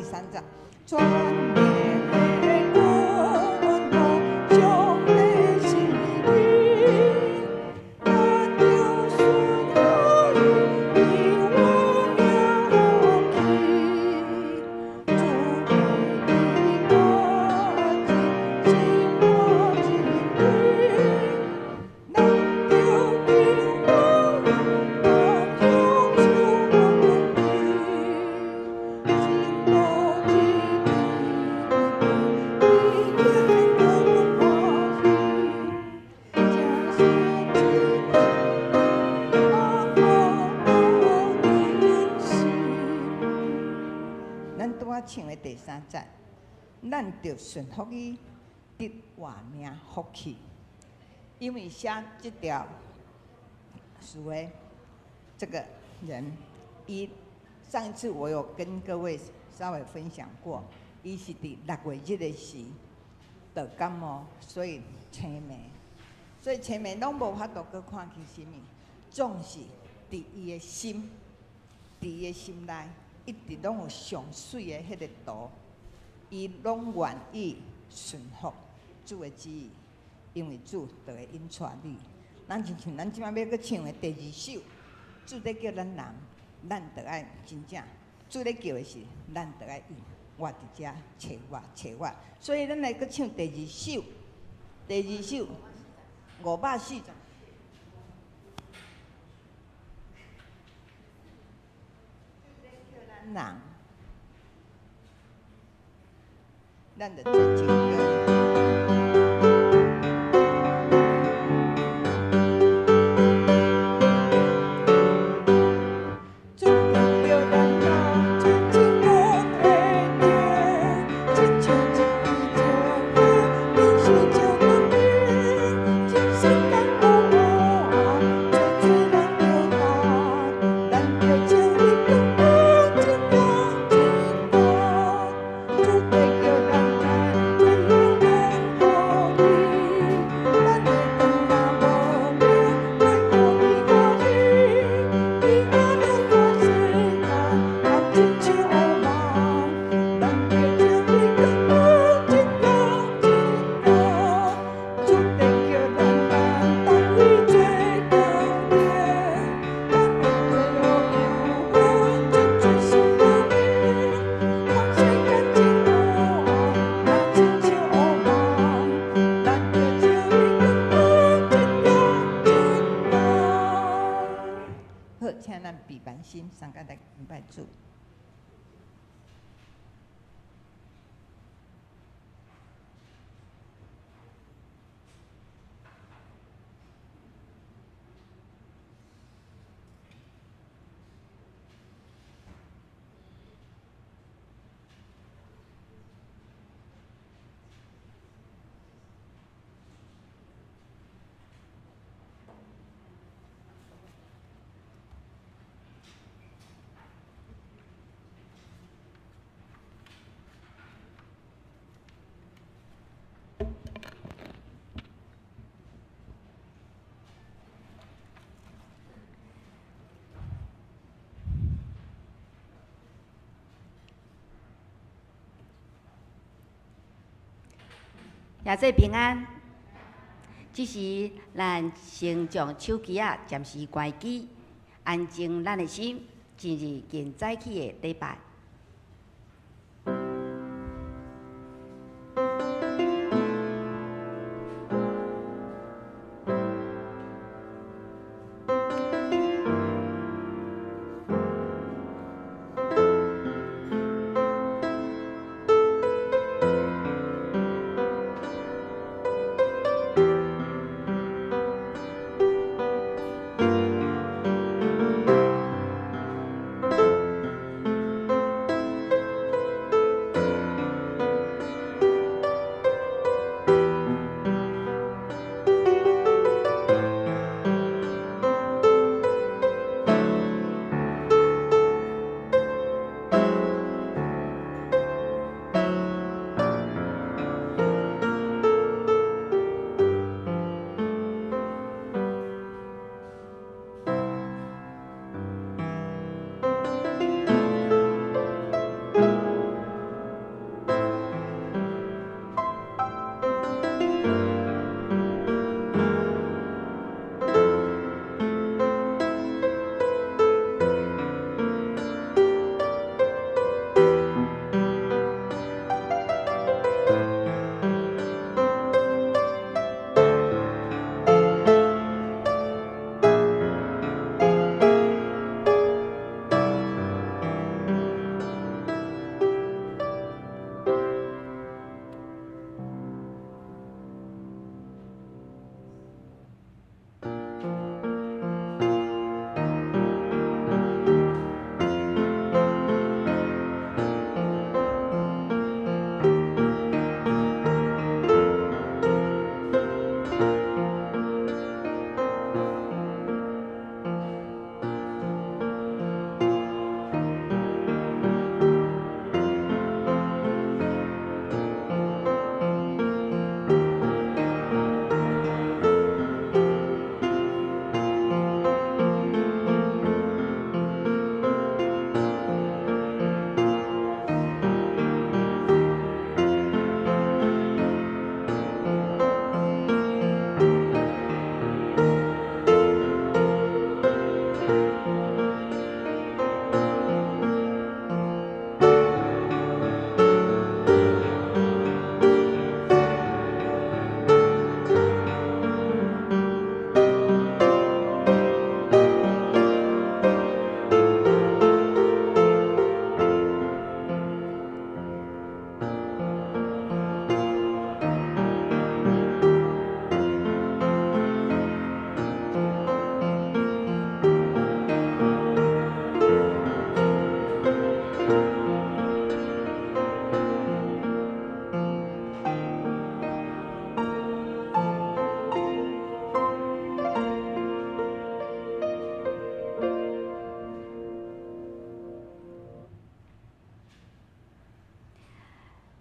第三節。全能的君王，上帝是你，咱著順服伊，伊活命福氣，主的價值是無盡的，咱著敬畏，咱享受福氣，真道之地，伊天國歡喜，這是真阿好的心。咱拄仔唱的第三節，咱著順服伊，得活命福氣。因為寫這條詩的這個人，伊上一次我有跟各位稍微分享過，伊是佇6月日的時得感冒，所以青盲，所以青盲攏無法度閣看見啥物，總是佇伊的心，佇伊的心內，一直攏有上媠的彼個圖，伊攏願意順服主的旨意，因為主就會引帶你。咱親像咱這擺欲閣唱的第二首，主咧叫咱人，咱著愛真正，主咧叫的是，咱著愛應。我佇遮揣我，揣我。所以咱來閣唱第二首，第二首540。主咧叫咱人，咱著做情歌。主咧叫咱人做成功的地，親像一支石花，面是石光明，真心感有我，做做咱著大，咱著笑伊感恩真勇真大。主咧叫咱人做永遠予伊，咱的光若無明，愛予伊歡喜，伊愛咱看世間，咱親像烏夢，咱著笑伊感恩真勇真大。主咧叫咱人當伊做光明，咱的罪惡憂恨，真濟是無明，看世間真黑暗，若親像烏夢，咱著笑伊感恩真勇真大。好，請咱閉目心，相佮來敬拜主。耶穌平安。這時，咱先將手機仔暫時關機，安靜咱的心，進入今早起的禮拜。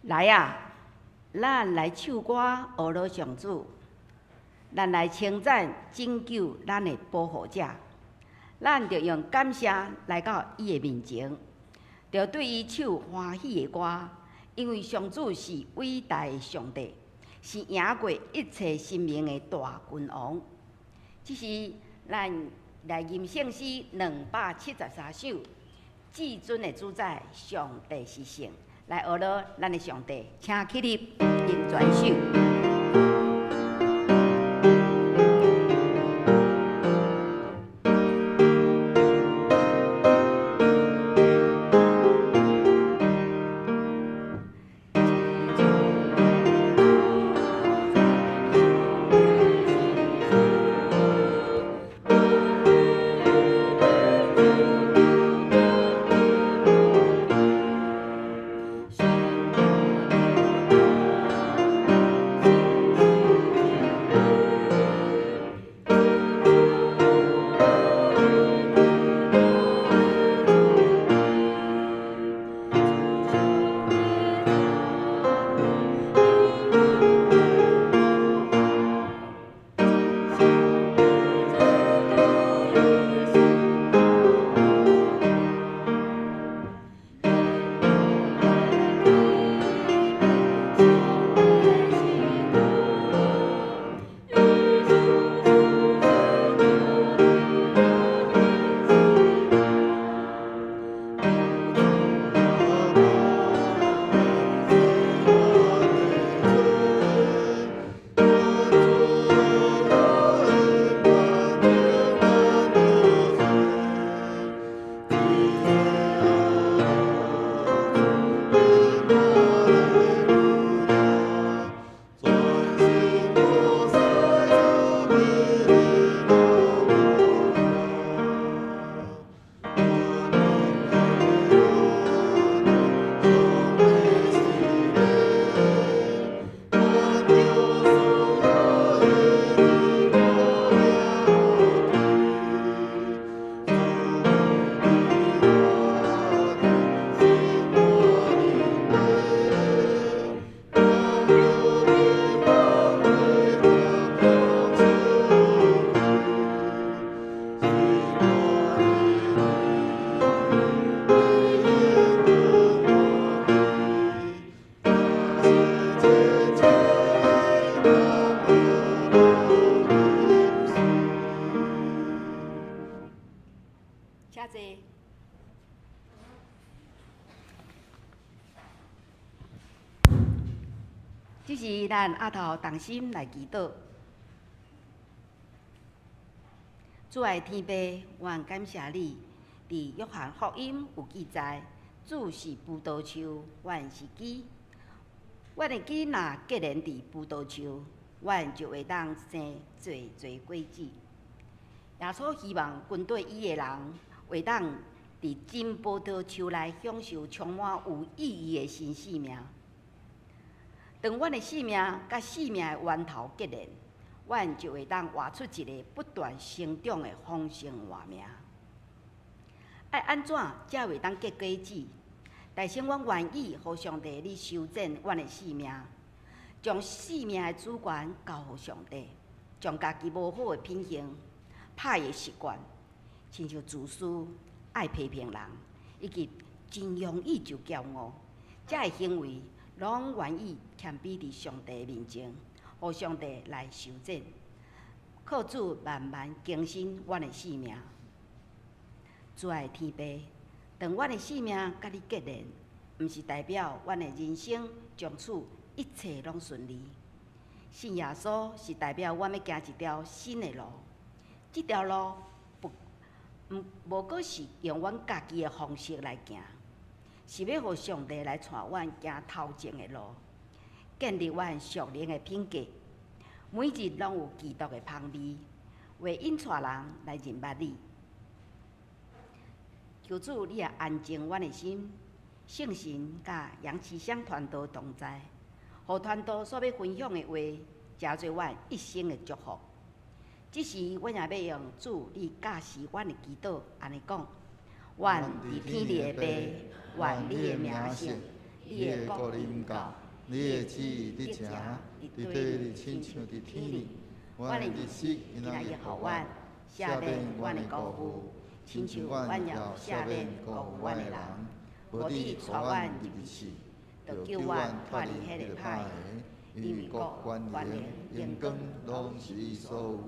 來啊，咱來唱歌，學樂上主，咱來稱讚拯救咱的保護者。咱著用感謝來到伊的面前，著對伊唱歡喜的歌，因為上主是偉大的上帝，是贏過一切神明的大君王。這是咱來吟聖詩273首，至尊的主宰，上帝是聖。來學樂咱的上帝，請起立，吟全首。請坐。這是咱阿頭同心來祈禱。主愛天父，阮感謝你，佇約翰福音有記載，主是葡萄樹，阮是枝。阮的枝若結連佇葡萄樹，阮就會當生濟濟果子。耶穌希望跟綴伊的人，會當佇真葡萄樹內享受充滿有意義的新生命。當阮的生命佮生命的源頭結連，阮就會當活出一个不斷成長的豐盛活命。愛按怎才會當結果子？但是阮願意予上帝你修剪阮的生命，將生命的主權交予上帝，將家己無好的品行、歹的習慣，親像自私、愛批評人，以及真容易就驕傲，這个行為，攏願意謙卑佇上帝面前，予上帝來修剪，靠主慢慢更新阮的生命。主愛天父，當阮的生命佮你結連，毋是代表阮的人生從此一切攏順利。信耶穌是代表阮欲行一條新的路，這條路不毋無閣是用阮家己的方式來行，是欲予上帝來帶阮行頭前的路，建立阮屬靈的品格。每日攏有基督的芳味，會引帶人來認捌你。求主，你也安靜阮的心，聖神佮楊慈湘傳道同在，予傳道所欲分享的話，成做阮一生的祝福。這時，阮也欲用主你教示阮的祈禱，按呢講：阮佇天裡的父，願你的名聖，你的國臨到，你的旨意得成，佇地裡親像佇天裡。阮的日食今仔日予阮，赦免阮的辜負，親像阮也赦免辜負阮的人。無致帶阮入去試，著救阮脫離彼个歹的。因為國權能榮光攏是你所有，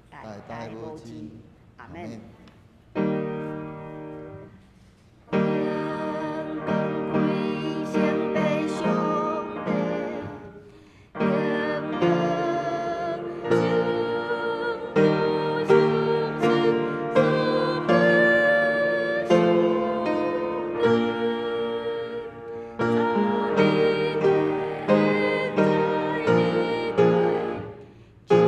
代代無盡。阿門。榮光歸聖父上帝，榮光聖父聖子聖聖早佇地，現在佇地，將來永遠佇地。無窮無盡。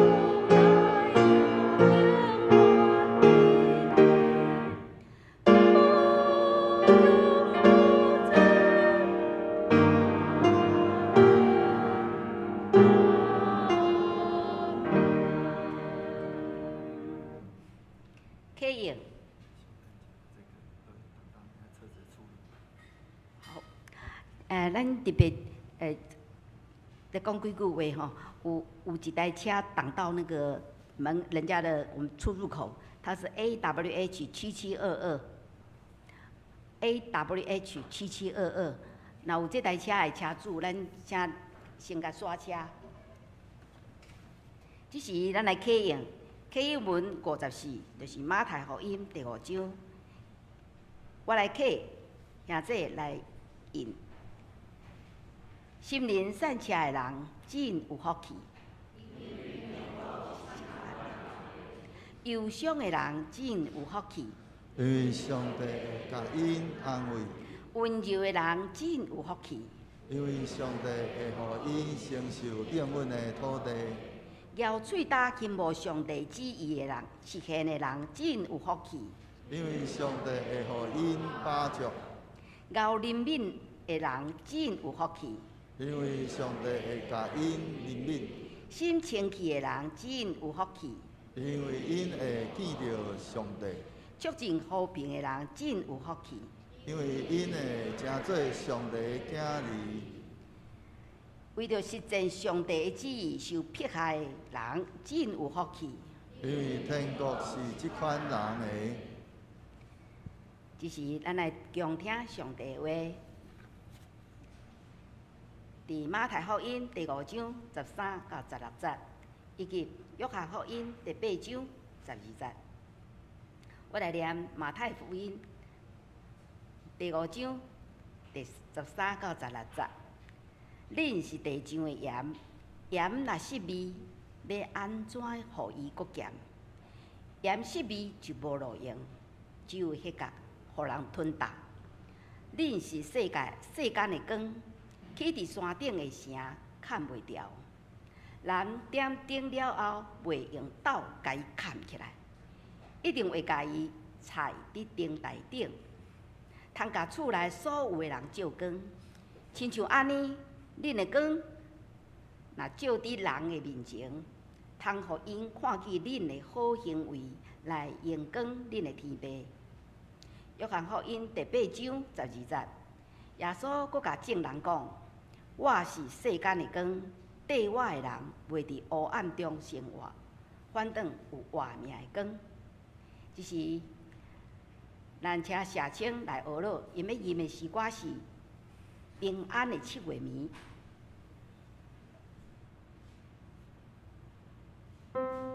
啟應。好，咱特別咧講幾句話吼，有一台車擋到那個門，人家的我們出入口，它是 AWH 7722，AWH 7722。若有這台車的車主，咱請先共煞車。這時咱來啟應，啟應文54，就是馬太福音第五章。我來啟，兄弟來應。心靈散赤的人真有福氣，憂傷的人真有福氣，因為上帝會共𪜶安慰，溫柔的人真有福氣，因為上帝會予𪜶承受應允的土地。咬喙焦傾慕上帝旨意的人，實現的人真有福氣，因為上帝會予𪜶飽足，𠢕憐憫的人真有福氣，因為上帝會共𪜶憐憫，心清氣的人真有福氣，因為𪜶會見著上帝，促進和平的人真有福氣，因為𪜶會成做上帝的囝兒。為著實踐上帝的旨意受迫害的人真有福氣。因為天國是這款人的。這時，咱來恭聽上帝的話。佇馬太福音第五章13到16節，以及約翰福音第八章12節。我來念馬太福音第五章第十三到十六節。恁是地上的鹽，鹽若失味，欲按怎予伊閣鹹？鹽失味就無路用，只有歇角，予人吞踏。恁是世界世間的光，起佇山頂的城，崁袂牢。人點燈了後，袂用斗共伊崁起來，一定會共伊踩佇燈臺頂，通共厝內所有的人照光。親像按呢，恁的光若照佇人的面前，通予𪜶看見恁的好行為，來榮光恁的天父。約翰福音第八章12節，耶穌閣共眾人講：我是世間的光，綴我的人袂佇黑暗中生活，反轉有活命的光。這時，咱請謝清來學樂，𪜶欲吟的詩歌是《平安的七月暝》。 Thank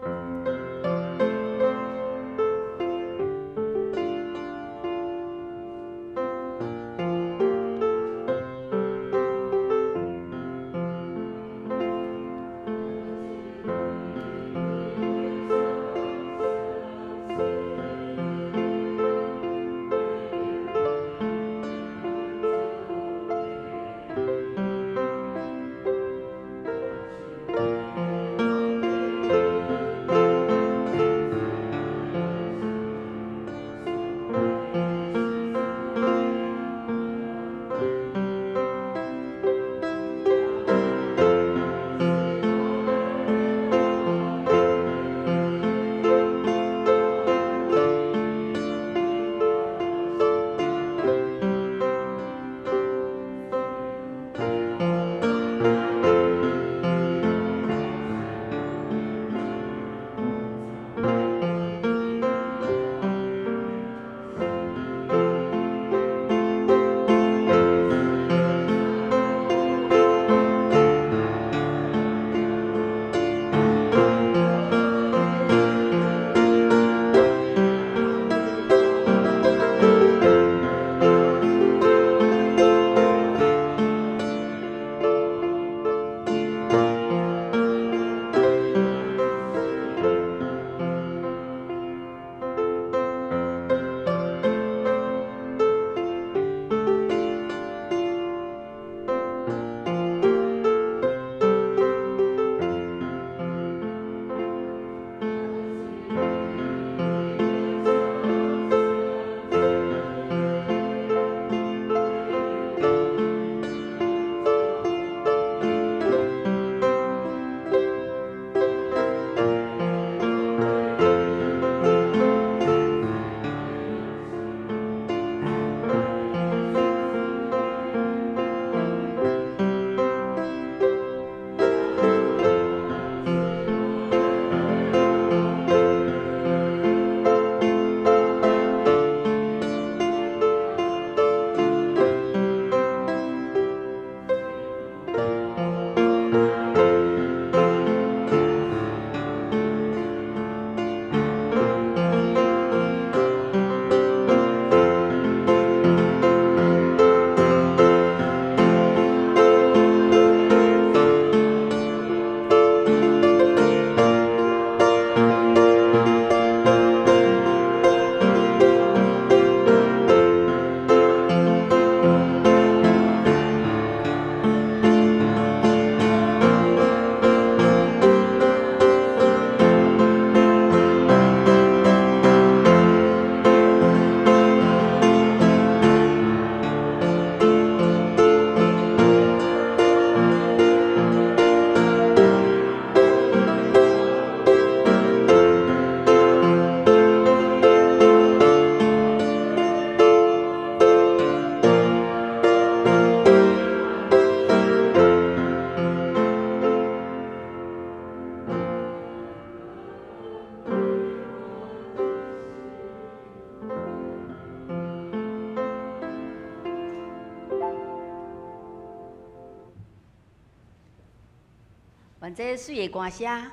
願這媠的歌聲，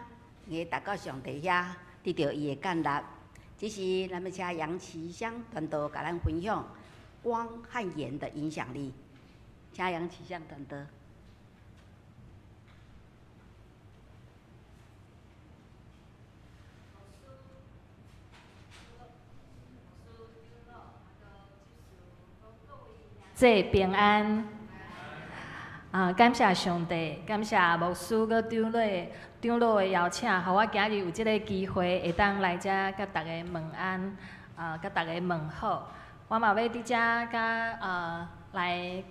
會達到上帝遐，得著伊的悅納。這時，咱欲請楊其香傳道共咱分享光和鹽的影響力。請楊其香傳道。主平安。啊，感謝上帝，感謝牧師閣長老的邀請，予我今日有這个機會，會當來遮佮逐家問安，啊，佮逐家問好。我嘛欲佇遮佮來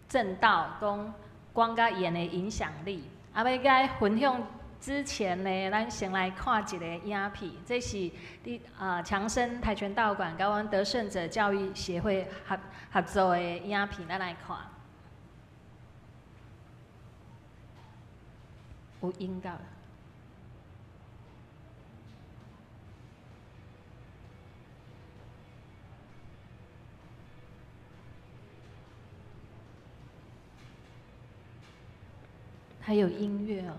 證道，講光佮鹽的影響力。啊，欲共分享之前呢，咱先來看一个影片，這是佇強生跆拳道館佮阮得勝者教育協會合作的影片，咱來看。有音樂。還有音樂哦。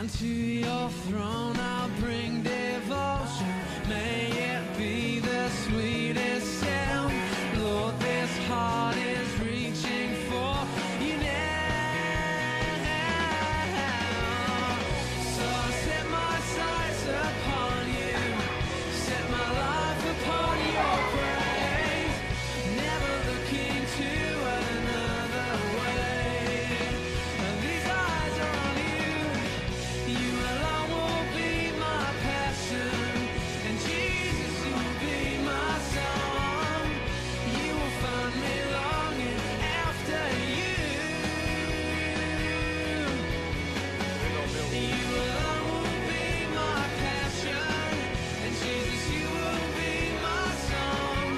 And to your throne I'll bring devotion. May it be the sweetest sound. Lord, this heart is reaching for you now. So I set my sights upon you, set my life upon your praise, never looking to another way. These eyes are on you. You alone will be my passion, and Jesus, you will be my song. You will find me longing after you. You alone will be my passion, and Jesus, you will be my song.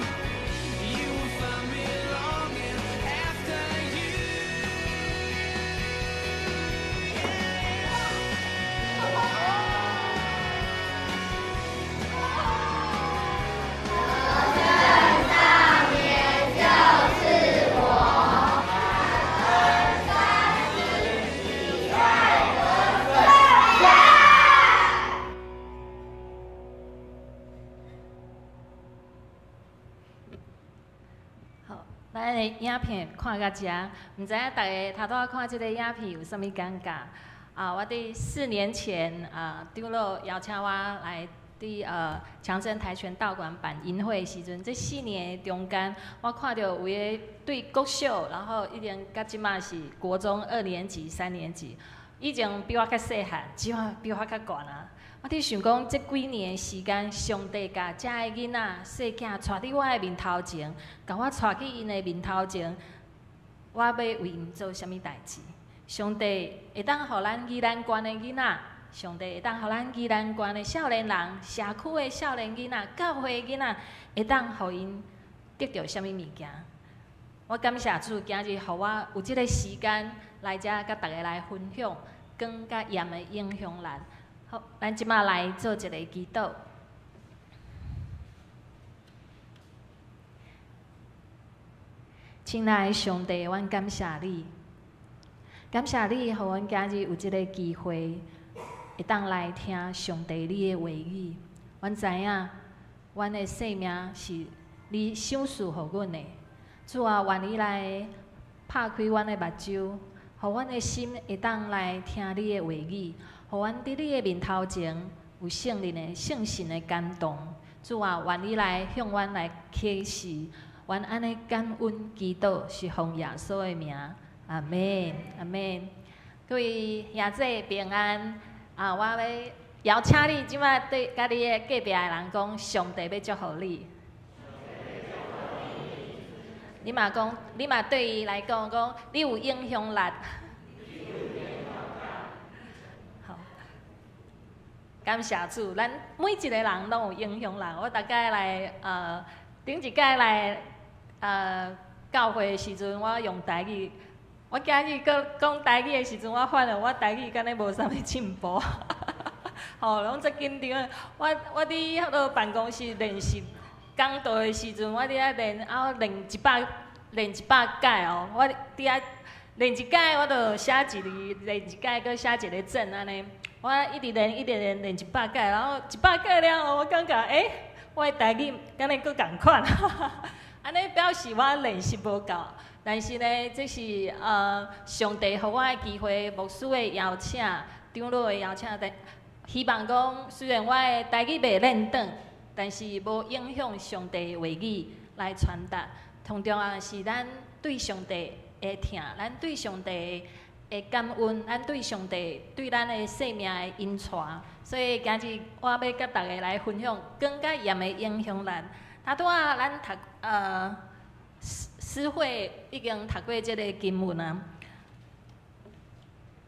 You will find me longing after you. 好，咱的影片看到遮，毋知影逐家頭拄仔看這个影片有啥物感覺？啊，我佇4年前啊，長老邀請我來佇佇強盛跆拳道館辦營會的時陣，這4年的中間，我看著有的對國小，然後已經到這馬是國中二年級、三年級，以前比我較細漢，這馬比我較懸啊。我佇想講，這幾年的時間，上帝共遮的囡仔細囝帶佇我的面頭前，共我帶去𪜶的面頭前，我欲為𪜶做啥物代誌？上帝會當予咱宜蘭縣的囡仔，上帝會當予咱宜蘭縣的少年人、社區的少年囡仔、教會的囡仔，會當予𪜶得著啥物物件？我感謝主，今日予我有這个時間來遮佮大家來分享光佮鹽的影響力。好，咱這馬來做一个祈禱。親愛的上帝，阮感謝你，感謝你，予阮今日有這个機會，會當來聽上帝你的話語。阮知影，阮的生命是你賞賜予阮的。主啊，願你來拍開阮的目睭，予阮的心會當來聽你的話語，予阮佇你的面頭前有聖靈的聖神的感動。主啊，願你來向阮來啟示，阮按呢感恩祈禱，是奉耶穌的名，阿們，阿們。各位兄姊平安啊！我欲邀請你，這馬對佮你的隔壁的人講，上帝欲祝福你。你嘛講，你嘛對伊來講講，你有影響力。好，感謝主，咱每一个人攏有影響力。我逐擺來頂一擺來教會的時陣，我用台語。我今日閣講台語的時陣，我發現我台語敢若無啥物進步。吼，攏足緊張。我佇彼个辦公室練習講道的時陣，我佇遐練，啊，我練一百練一百擺哦。我佇遐練一擺，我就寫一字；練一擺，閣寫一个正按呢。我一直練，一直練，練一百擺，然後一百擺了後，我感覺欸，我的台語敢若閣仝款，按呢表示我練習無夠。但是呢，這是上帝予我的機會，牧師的邀請，長老的邀請，但希望講，雖然我的台語袂輪轉，但是無影響上帝的話語來傳達。上重要是咱對上帝的疼，咱對上帝的感恩，咱對上帝對咱的生命的引帶。所以今日我欲佮大家來分享光佮鹽的影響力。頭拄仔咱讀詩會已經讀過這个經文啊。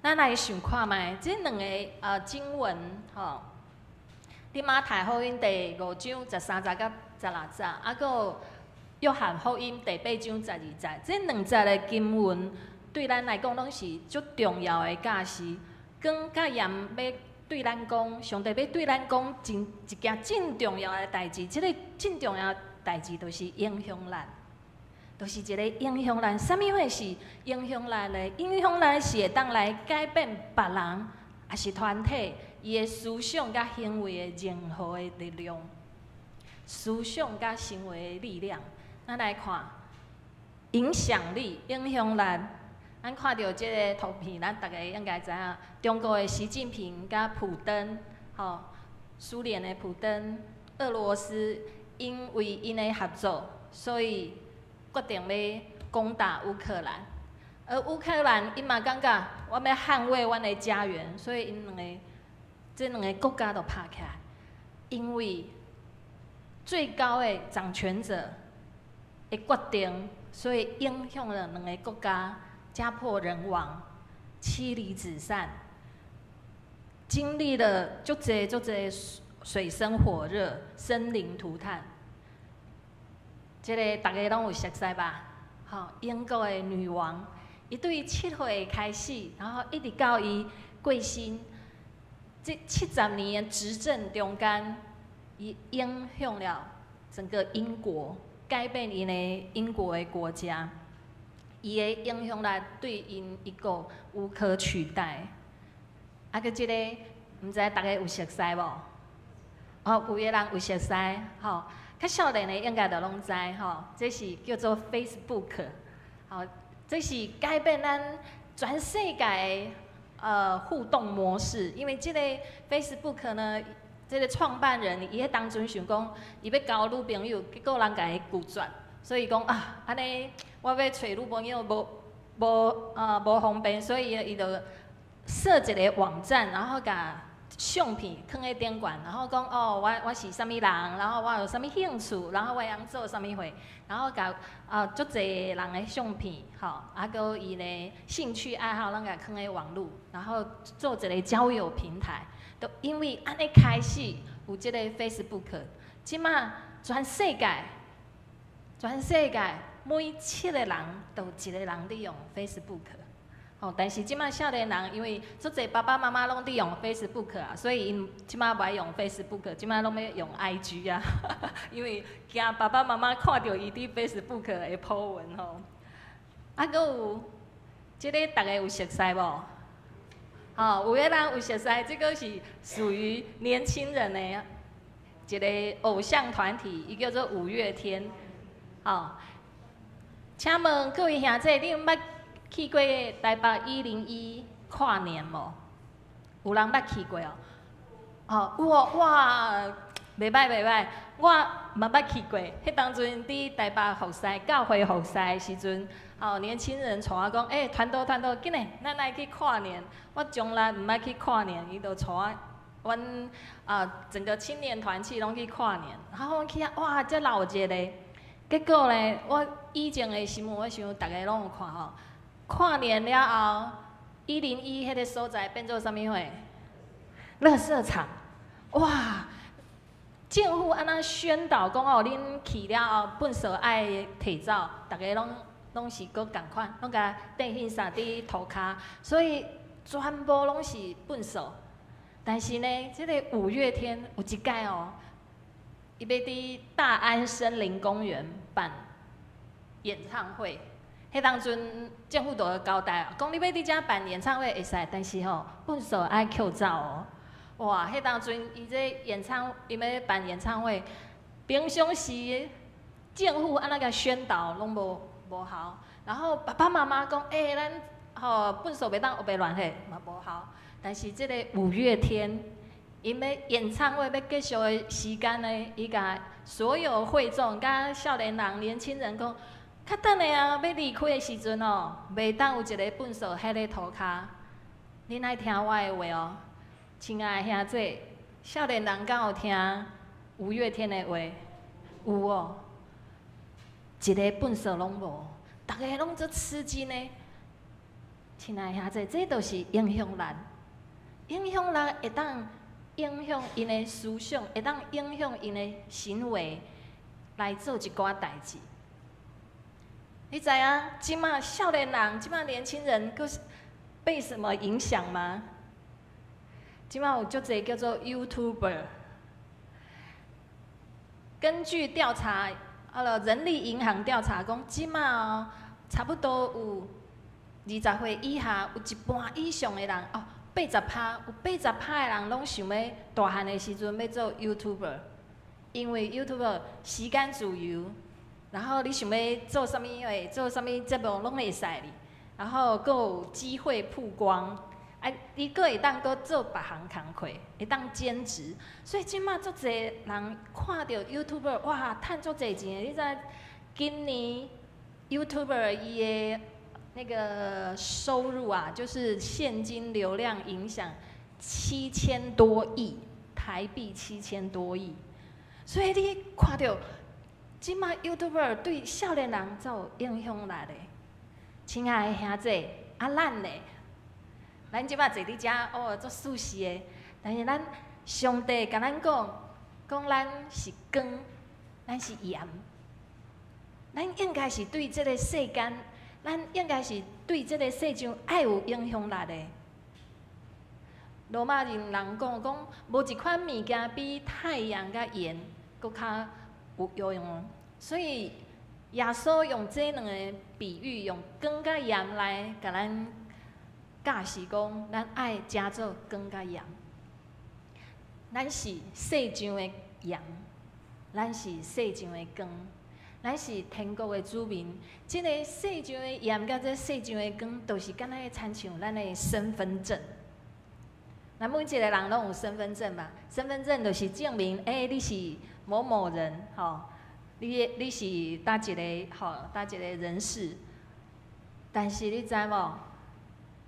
咱來想看覓，這兩个經文吼，佇馬太福音第五章十三節佮十六節，啊，閣有約翰福音第八章十二節，這兩節的經文對咱來講攏是足重要的教示。光佮鹽欲對咱講，上帝欲對咱講真一件真重要的代誌，這个真重要的代誌就是影響力。就是一个影響力，啥物貨是影響力呢？影響力是會當來改變別人，抑是團體伊的思想佮行為的任何的力量。思想佮行為的力量，咱來看影響力、影響力。咱看著這个圖片，咱逐家應該知影，中國的習近平佮普登，吼，蘇聯的普登，俄羅斯因為𪜶的合作，所以決定欲攻打烏克蘭，而烏克蘭𪜶嘛感覺我欲捍衛阮的家園，所以𪜶兩个這兩个國家就拍起來，因為最高的掌權者的決定，所以影響了兩个國家，家破人亡，妻離子散，經歷了足濟足濟水深火熱，生靈塗炭。這个逐家攏有熟似吧？吼，英國的女王，伊對7歲開始，然後一直到伊過身，這70年的執政中間，伊影響了整個英國，改變𪜶的英國的國家。伊的影響力對𪜶一國無可取代。啊，閣這个，毋知逐家有熟似無？哦，有的人有熟似，吼。較少年的應該就攏知吼，這是叫做 Facebook，吼，這是改變咱全世界的互動模式。因為這个 Facebook 呢，這个創辦人，伊彼當陣想講，伊欲交女朋友，結果人共伊拒絕，所以講啊，按呢我欲揣女朋友無無啊無方便，所以伊就設一个網站，然後共相片囥佇頂懸，然後講哦，我是啥物人，然後我有啥物興趣，然後我會曉做啥物貨，然後共啊足濟人的相片，吼，啊閣伊的興趣愛好攏共囥佇網路，然後做一个交友平台。就因為按呢開始有這个 Facebook，這馬全世界，全世界每七个人就有一个人佇用 Facebook。吼，但是這馬少年人因為足濟爸爸媽媽攏佇用 Facebook 啊，所以𪜶這馬無愛用 Facebook，這馬攏欲用 IG 啊，因為驚爸爸媽媽看著伊佇 Facebook 的 po 文吼。啊，閣有這个逐家有熟似無？吼，有的人有熟似，這个是屬於年輕人的一个偶像團體，伊叫做五月天。吼，請問各位兄弟，你有捌去過台北101跨年無？有人捌去過哦？哦，有哦，哇，袂䆀袂䆀，我嘛捌去過。彼當陣佇台北服侍教會服侍的時陣，哦，年輕人帶我講，欸，傳道傳道，緊來，咱來去跨年。我從來毋捌去跨年，伊就帶我，阮啊整個青年團契攏去跨年。然後阮去遐，哇，遮鬧熱的。結果咧，我以前的新聞，我想逐家攏有看吼。跨年了後，101彼个所在變做啥物貨？垃圾場。哇！政府按怎宣導講哦，恁去了後，糞埽愛提走，逐家攏攏是閣仝款，攏共綴糞埽佇塗跤，所以全部攏是糞埽。但是呢，這个五月天有一擺哦，伊欲佇大安森林公園辦演唱會，彼當陣政府就有交代，講你欲佇遮辦演唱會會使，但是吼糞埽愛抾走哦。哇！彼當陣伊這演唱，伊欲辦演唱會，平常時政府按怎共宣導攏無無效，然後爸爸媽媽講，欸，咱吼糞埽袂當烏白亂糞，嘛無效。但是這个五月天，𪜶欲演唱會欲結束的時間呢，伊共所有會眾佮少年人、年輕人講，較等下啊，欲離開的時陣哦，袂當有一个糞埽彼咧塗跤。恁愛聽我的話哦。親愛的兄弟，少年人敢有聽五月天的話？有哦，一个糞埽攏無，逐家攏足吃驚的。親愛的兄弟，這就是影響力。影響力會當影響𪜶的思想，會當影響𪜶的行為，來做一寡代誌。你知影？這馬少年人，這馬年輕人，閣是被什麼影響嗎？這馬有足濟叫做 YouTuber。根據調查，啊囉人力銀行調查講，這馬哦，差不多有20歲以下，有一半以上的人哦，八十趴，有八十趴的人攏想欲大漢的時陣欲做 YouTuber，因為 YouTuber 時間自由，然後你想欲做啥物貨，做啥物節目攏會使哩，然後閣有機會曝光。啊，你閣會當閣做別項工課，會當兼職，所以這馬足濟人看著 YouTuber，哇，趁足濟錢的。你知今年 YouTuber 伊的那個收入啊，就是現金流量影響七千多億台幣，七千多億。所以你看著這馬 YouTuber 對少年人足有影響力的。親愛的兄弟，啊，咱呢？咱這馬坐佇遮哦，足舒適的。但是咱上帝共咱講，講咱是光，咱是鹽。咱應該是對這个世間，咱應該是對這个世上愛有影響力的。羅馬人人講講，無一款物件比太陽佮鹽閣較有有用。所以耶穌用這兩个比喻，用光佮鹽來共咱教示講，咱愛誠做光佮鹽。咱是世上的鹽，咱是世上的光，咱是天國的子民。這个世上的鹽佮這世上的光，就是敢若親像咱的身份證。咱每一个人攏有身份證嘛，身份證就是證明，欸，你是某某人，吼，你是佗一个，吼，佗一個人士。但是你知無？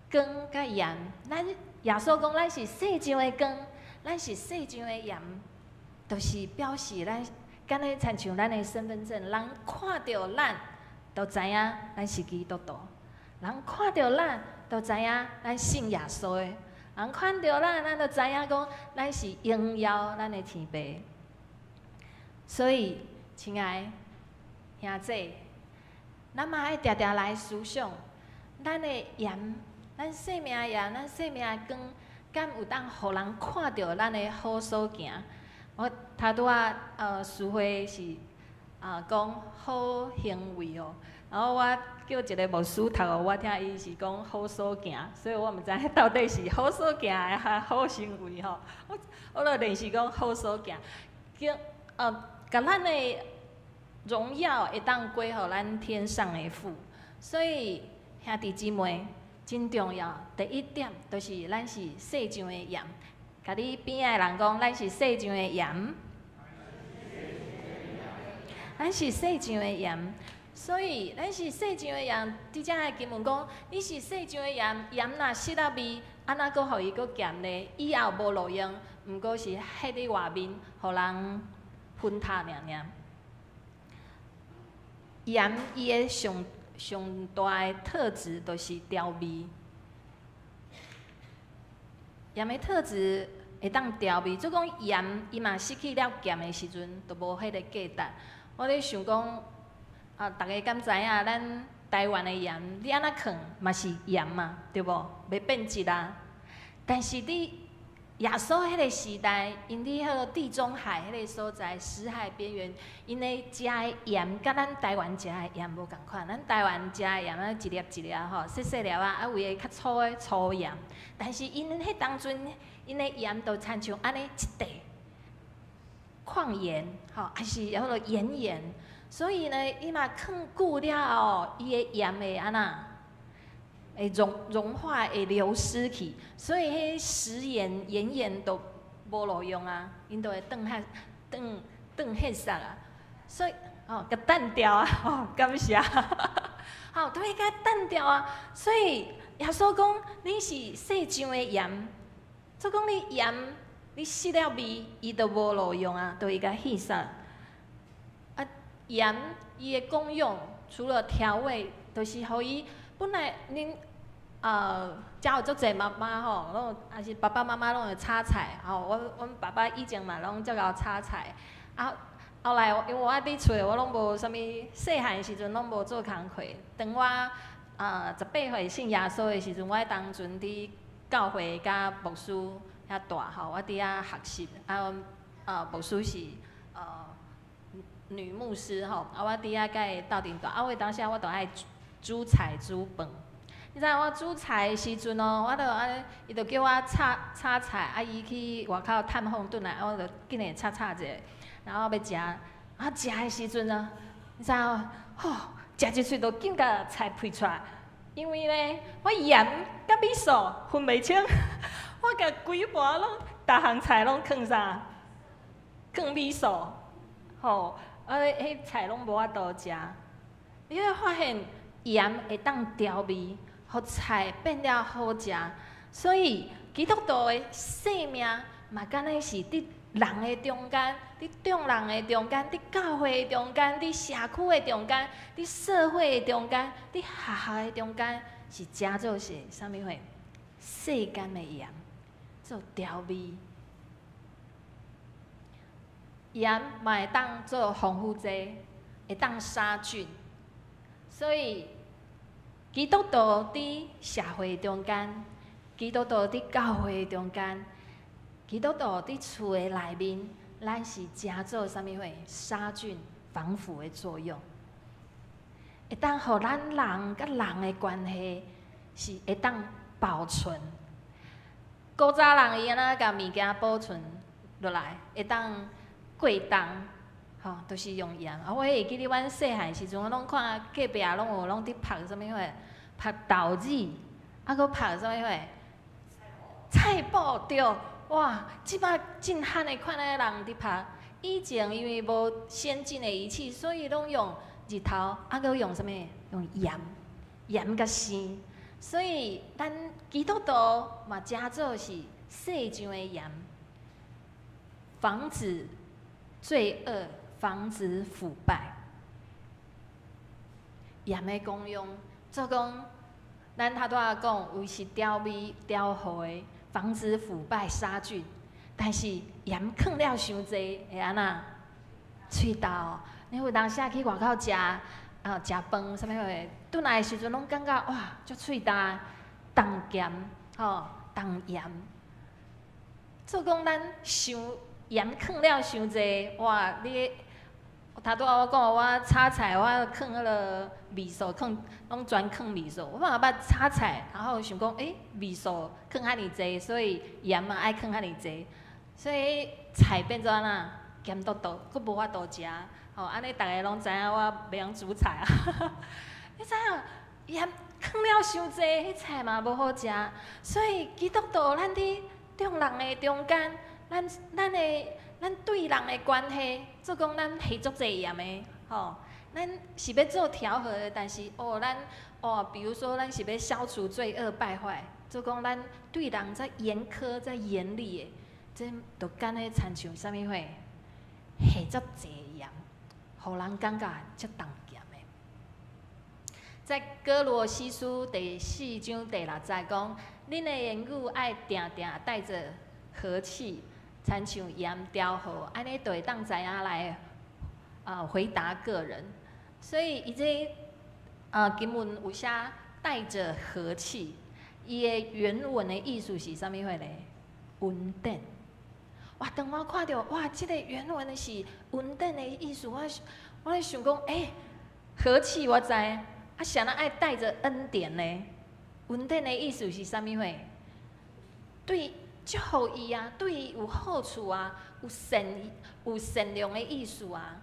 光佮鹽，咱耶穌講咱是世上的光，咱是世上的鹽，就是表示咱敢若親像咱的身份證，人看著咱，就知影咱是基督徒；人看著咱，就知影咱信耶穌的；人看著咱，咱就知影講咱是榮耀咱的天父。所以，親愛兄姊，咱嘛愛定定來思想，咱的鹽，咱生命的鹽，咱生命的光，敢有當予人看著咱的好所行？我頭拄仔詩會是講好行為哦，然後我叫一個牧師讀予我聽，伊是講好所行，所以我毋知到底是好所行抑好行為吼。我就練習講好所行，叫共咱的榮耀會當歸予咱天上的父，所以兄弟姊妹真重要。第一點就是咱是世上的鹽，共你邊仔的人講，咱是世上的鹽，咱是世上的鹽，所以咱是世上的鹽。佇遮的經文講，你是世上的鹽，鹽若失了味，按怎閣予伊閣鹹呢？以後無路用，毋過是歇佇外面，予人噴頭爾爾。鹽伊的上上大的特質就是調味。鹽的特質會當調味，做講鹽伊嘛失去了鹹的時陣，就無彼個價值。我咧想講，啊，逐家敢知影咱台灣的鹽，你按怎囥嘛是鹽嘛，對無？袂變質啊。但是佇耶穌彼個時代，𪜶佇彼個地中海彼個所在，死海邊緣，𪜶咧食的鹽，佮咱台灣食的鹽無仝款。咱台灣食的鹽啊，一粒一粒吼，細細粒仔，啊，有的較粗的粗鹽。但是𪜶彼當陣，𪜶的鹽就親像按呢一塊礦鹽，吼，抑是叫做岩鹽。所以呢，伊嘛囥久了後，伊的鹽會按怎？會融化，會流失去，所以彼食鹽、岩鹽都無路用啊，𪜶都會轉較轉轉彼色啊，所以哦，共淡掉啊，吼，感謝，好，都會共淡掉啊。所以耶穌講，你是世上的鹽，做講你鹽，你失了味，伊就無路用啊，都會共彼煞。啊，鹽伊的功用，除了調味，就是予伊本來恁。遮有足濟媽媽吼，攏抑是爸爸媽媽攏會炒菜吼。阮爸爸以前嘛攏足𠢕炒菜。啊，後來因為我佇厝我攏無啥物，細漢時陣攏無做工課。當我18歲信耶穌的時陣，我當陣佇教會佮牧師遐蹛吼，我佇遐學習。啊，牧師是女牧師吼，啊，我佇遐佮伊鬥陣蹛。啊，有當時我就愛煮菜煮飯。你知影我煮菜的時陣哦，我就按呢，伊就叫我炒炒菜，啊，伊去外口探訪轉來，啊，我就緊來炒炒者，然後欲食，啊，食的時陣啊，你知影吼，食一喙就緊共菜噴出來，因為呢，我鹽佮味素分袂清，我共規盤攏，逐項菜攏囥啥？囥味素，吼，啊，彼菜攏無法度食。你會發現鹽會當調味，予菜變了好食，所以基督徒的生命嘛，敢若是佇人的中間，佇眾人的中間，佇教會的中間，佇社區的中間，佇社會的中間，佇學校的中間，是誠做是啥物貨？世間的鹽做調味，鹽嘛會當做防腐劑，會當殺菌，所以。基督徒佇社會中間，基督徒佇教會中間，基督徒佇厝的內面，咱是誠做啥物貨？殺菌、防腐的作用，會當予咱人佮人的關係是會當保存。古早人伊按怎共物件保存落來，會當過冬，吼，都是用鹽。啊，我會記得阮細漢時陣，我攏看隔壁攏有攏佇曝啥物貨，曝豆子，啊，閣曝啥物貨？菜脯對，哇！這擺真罕的看那人佇拍。以前因為無先進的儀器，所以攏用日頭，啊，閣用啥物？用鹽，鹽佮生。所以咱基督徒嘛，誠做是世上的鹽，防止罪惡，防止腐敗。鹽的功用，做講，咱頭拄仔講，有是調味調和的，防止腐敗殺菌。但是鹽囥了傷濟，會按怎？喙焦。你有當時去外口食啊，食飯啥物貨，轉來的時陣攏感覺哇，足喙焦，重鹹吼，重鹽。做講咱傷鹽囥了傷濟，哇！你頭拄仔我講我炒菜，我囥彼个味素，囥攏專囥味素。我嘛捌炒菜，然後想講，欸，味素囥遐爾濟，所以鹽嘛愛囥遐爾濟，所以菜變做按怎鹹嘟嘟，閣無法度食。吼，按呢逐个攏知影我袂曉煮菜啊。你知影鹽囥了傷濟，彼菜嘛無好食。所以基督徒咱佇眾人的中間，咱對人的關係，做講咱下足濟鹽的，吼，咱是欲做調和的，但是哦，咱哦，比如說咱是欲消除罪惡敗壞，做講咱對人遮嚴苛、遮嚴厲的，這就敢若親像啥物貨，下足濟鹽，予人感覺足重鹹的。在歌羅西書第四章第六節講，恁的言語愛定定帶著和氣。親像鹽調和，按呢就會當知影來回答個人。所以伊這經文有寫帶著和氣，伊的原文的意思是啥物貨咧？恩典。哇！當我看著哇，這个原文的是恩典的意思，我咧想講，欸，和氣我知，啊，啥人愛帶著恩典呢？恩典的意思是啥物貨？對。祝福伊啊，對伊有好處啊，有善良的意思啊。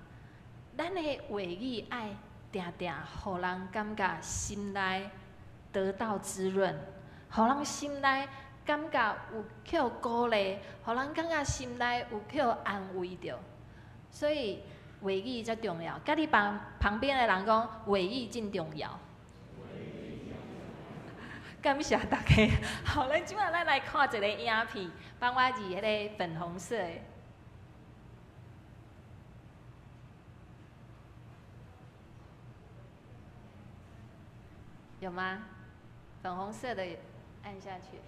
咱的話語愛定定，予人感覺心內得到滋潤，予人心內感覺有予鼓勵，予人感覺心內有予安慰著。所以話語才重要。佮你旁邊的人講，話語真重要。感謝大家。好，咱這擺咱來看一个影片，幫我字彼个粉紅色的。有嗎？粉紅色的按下去。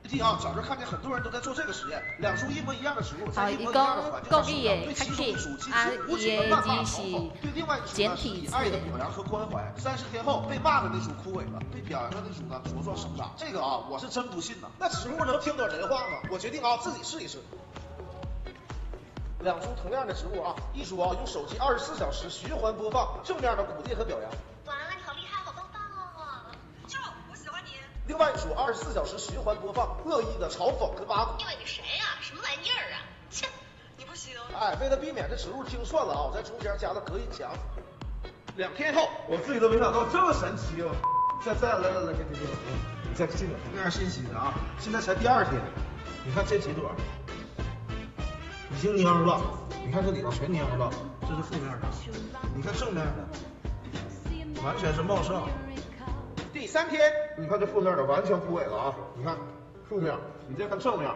最近啊，早上看見很多人都在做這個實驗，兩株一模一樣的植物，在一模一樣的環境下生長，對其中一株進行無情的謾罵嘲諷，對另外一株呢是以愛的表揚和關懷。30天後，被罵的那株枯萎了，被表揚的那株呢茁壯生長。這個啊，我是真不信吶。那植物能聽懂人話嗎？我決定啊，自己試一試。兩株同樣的植物啊，一株啊用手機24小時循環播放正面的鼓勵和表揚。哇，你好厲害，好棒棒哦！就我喜歡你。另外一株24小時循環播放惡意的嘲諷跟挖苦。你以為你誰啊？什麼玩意兒啊？切，你不行。哎，為了避免這植物聽串了啊，我在中間加了隔音牆。2天後，我自己都沒想到這麼神奇哦！再再來來來，給給給，你再進來，這樣信息的啊！現在才第二天，你看這幾朵已經蔫了，你看這裡頭全蔫了，這是負面的，你看正面的，完全是茂盛。第三天，你看這負面的完全枯萎了啊！你看負面，你再看正面，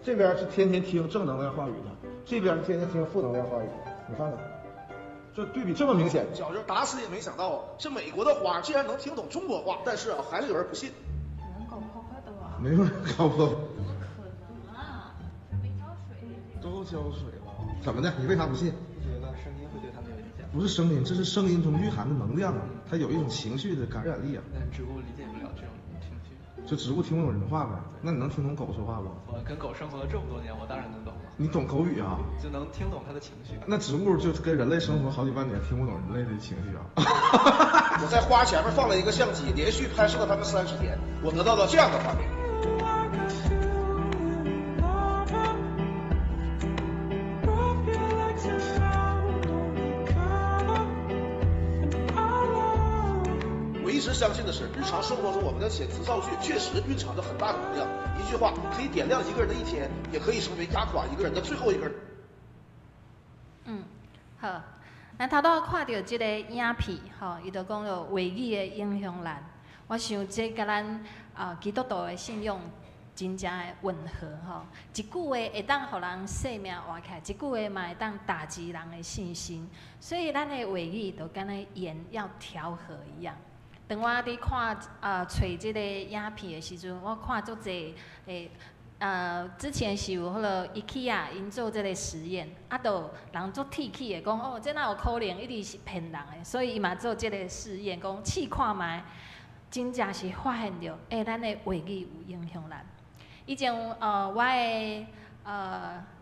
這邊是天天聽正能量話語的，這邊是天天聽負能量話語的，你看看，這對比這麼明顯。小時候打死也沒想到啊，這美國的花竟然能聽懂中國話，但是啊，還是有人不信。有人搞破壞的吧？沒有人搞破壞。怎麼可能啊？這沒澆水。都澆水了。怎麼的？你為啥不信？覺得聲音會對他們有影響。不是聲音，這是聲音中蘊含的能量啊，它有一種情緒的感染力啊。但植物理解不了這種情緒。就植物聽不懂人話唄？那你能聽懂狗說話不？我跟狗生活了這麼多年，我當然能懂了。你懂狗語啊？就能聽懂它的情緒。那植物就跟人類生活好幾萬年，聽不懂人類的情緒啊？我在花前面放了一個相機，連續拍攝了他們30天，我得到了這樣的畫面。我一直相信的是，日常生活中我们的遣词造句确实蕴藏着很大的能量。一句话可以点亮一个人的一天，也可以成为压垮一个人的最后一根。嗯，好。咱頭拄看著這个影片，吼，伊就講著話語的影響力。我想這佮咱啊基督徒的信仰真正的吻合吼。一句話會當予人生命活起來，一句話嘛會當打擊人的信心。所以咱的話語就敢若鹽要調和一樣。當我佇看啊揣這个影片的時陣，我看足濟會。之前是有彼落 IKEA 𪜶做這个實驗，啊，就人足鐵齒的講，哦，這哪有可能，一定是騙人的，所以伊嘛做這个試驗，講試看覓，真正是發現著，欸，咱的話語有影響力。以前我的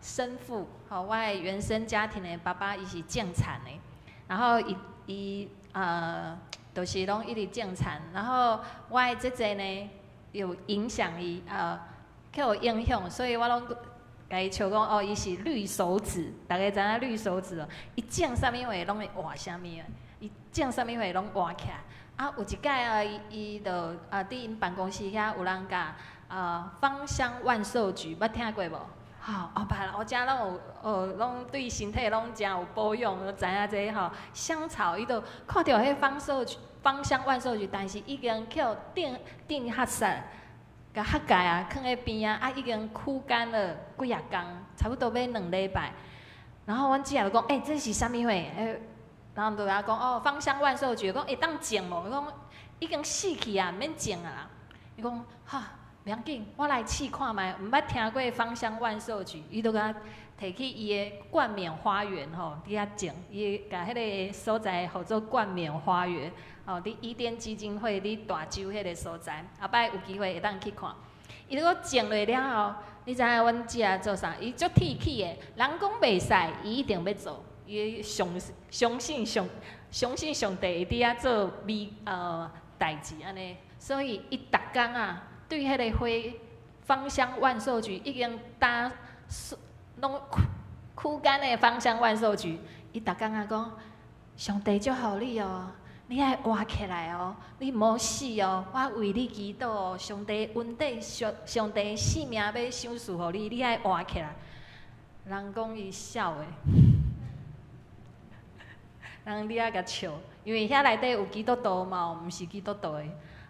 生父，吼，我的原生家庭的爸爸，伊是種田的，然後伊就是攏一直種田，然後我的姐姐呢，有影響伊去予影響，所以我攏共伊笑講哦，伊是綠手指，逐家知影綠手指哦。伊種啥物貨攏會活啥物的，伊種啥物貨攏活起來。啊，有一擺啊，伊伊就啊，佇𪜶辦公室遐有人共啊芳香萬壽菊，捌聽過無？吼，哦，捌，我遮攏有，哦，攏對身體攏誠有保養，都知影這個吼。香草，伊就看著彼芳壽菊、芳香萬壽菊，但是已經去予釘釘較實。共覆蓋啊，囥佇邊啊，啊已經枯乾了幾仔工，差不多欲2禮拜。然後阮姊仔就講，欸，這是啥物貨？欸，然後就共講，哦，芳香萬壽菊，講會當種無？伊講已經死去啊，毋免種啊啦。伊講，哈，袂要緊，我來試看覓，毋捌聽過芳香萬壽菊，伊就共提去伊的冠冕花園吼，佇遐種，伊共彼个所在號做冠冕花園。哦，佇伊甸基金會佇大洲彼个所在，後擺有機會會當去看。伊如果種落了後，你知影阮姊仔做啥？伊足鐵齒的，人講袂使，伊一定欲做。伊相相信上相信上帝會佇遐做美代誌按呢，所以伊逐工啊，對彼个花芳香萬壽菊已經焦攏枯乾的芳香萬壽菊，伊逐工啊講，上帝祝福你哦。你愛活起來哦，你毋好死哦！我為你祈禱哦，上帝恩典上上帝性命欲賞賜予你，你愛活起來。人講伊痟的，人佇遐共笑，因為遐內底有基督徒嘛，毋是基督徒的，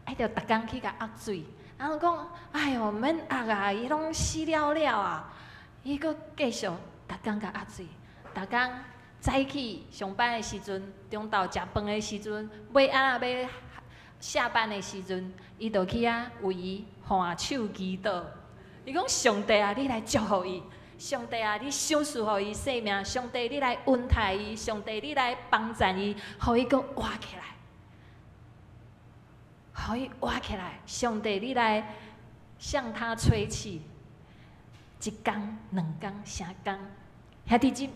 啊，著逐工去共壓水。人講，哎喲，毋免壓啊，伊攏死了了啊！伊閣繼續逐工共壓水，逐工。早起上班的時陣，中晝食飯的時陣，尾仔欲下班的時陣，伊就去遐為伊挽手祈禱。伊講：上帝啊，你來祝福伊；上帝啊，你賞賜予伊生命；上帝，你來恩待伊；上帝，你來幫贊伊，予伊閣活起來，予伊活起來。上帝，你來向他吹氣，一工、兩工、三工，兄弟姊。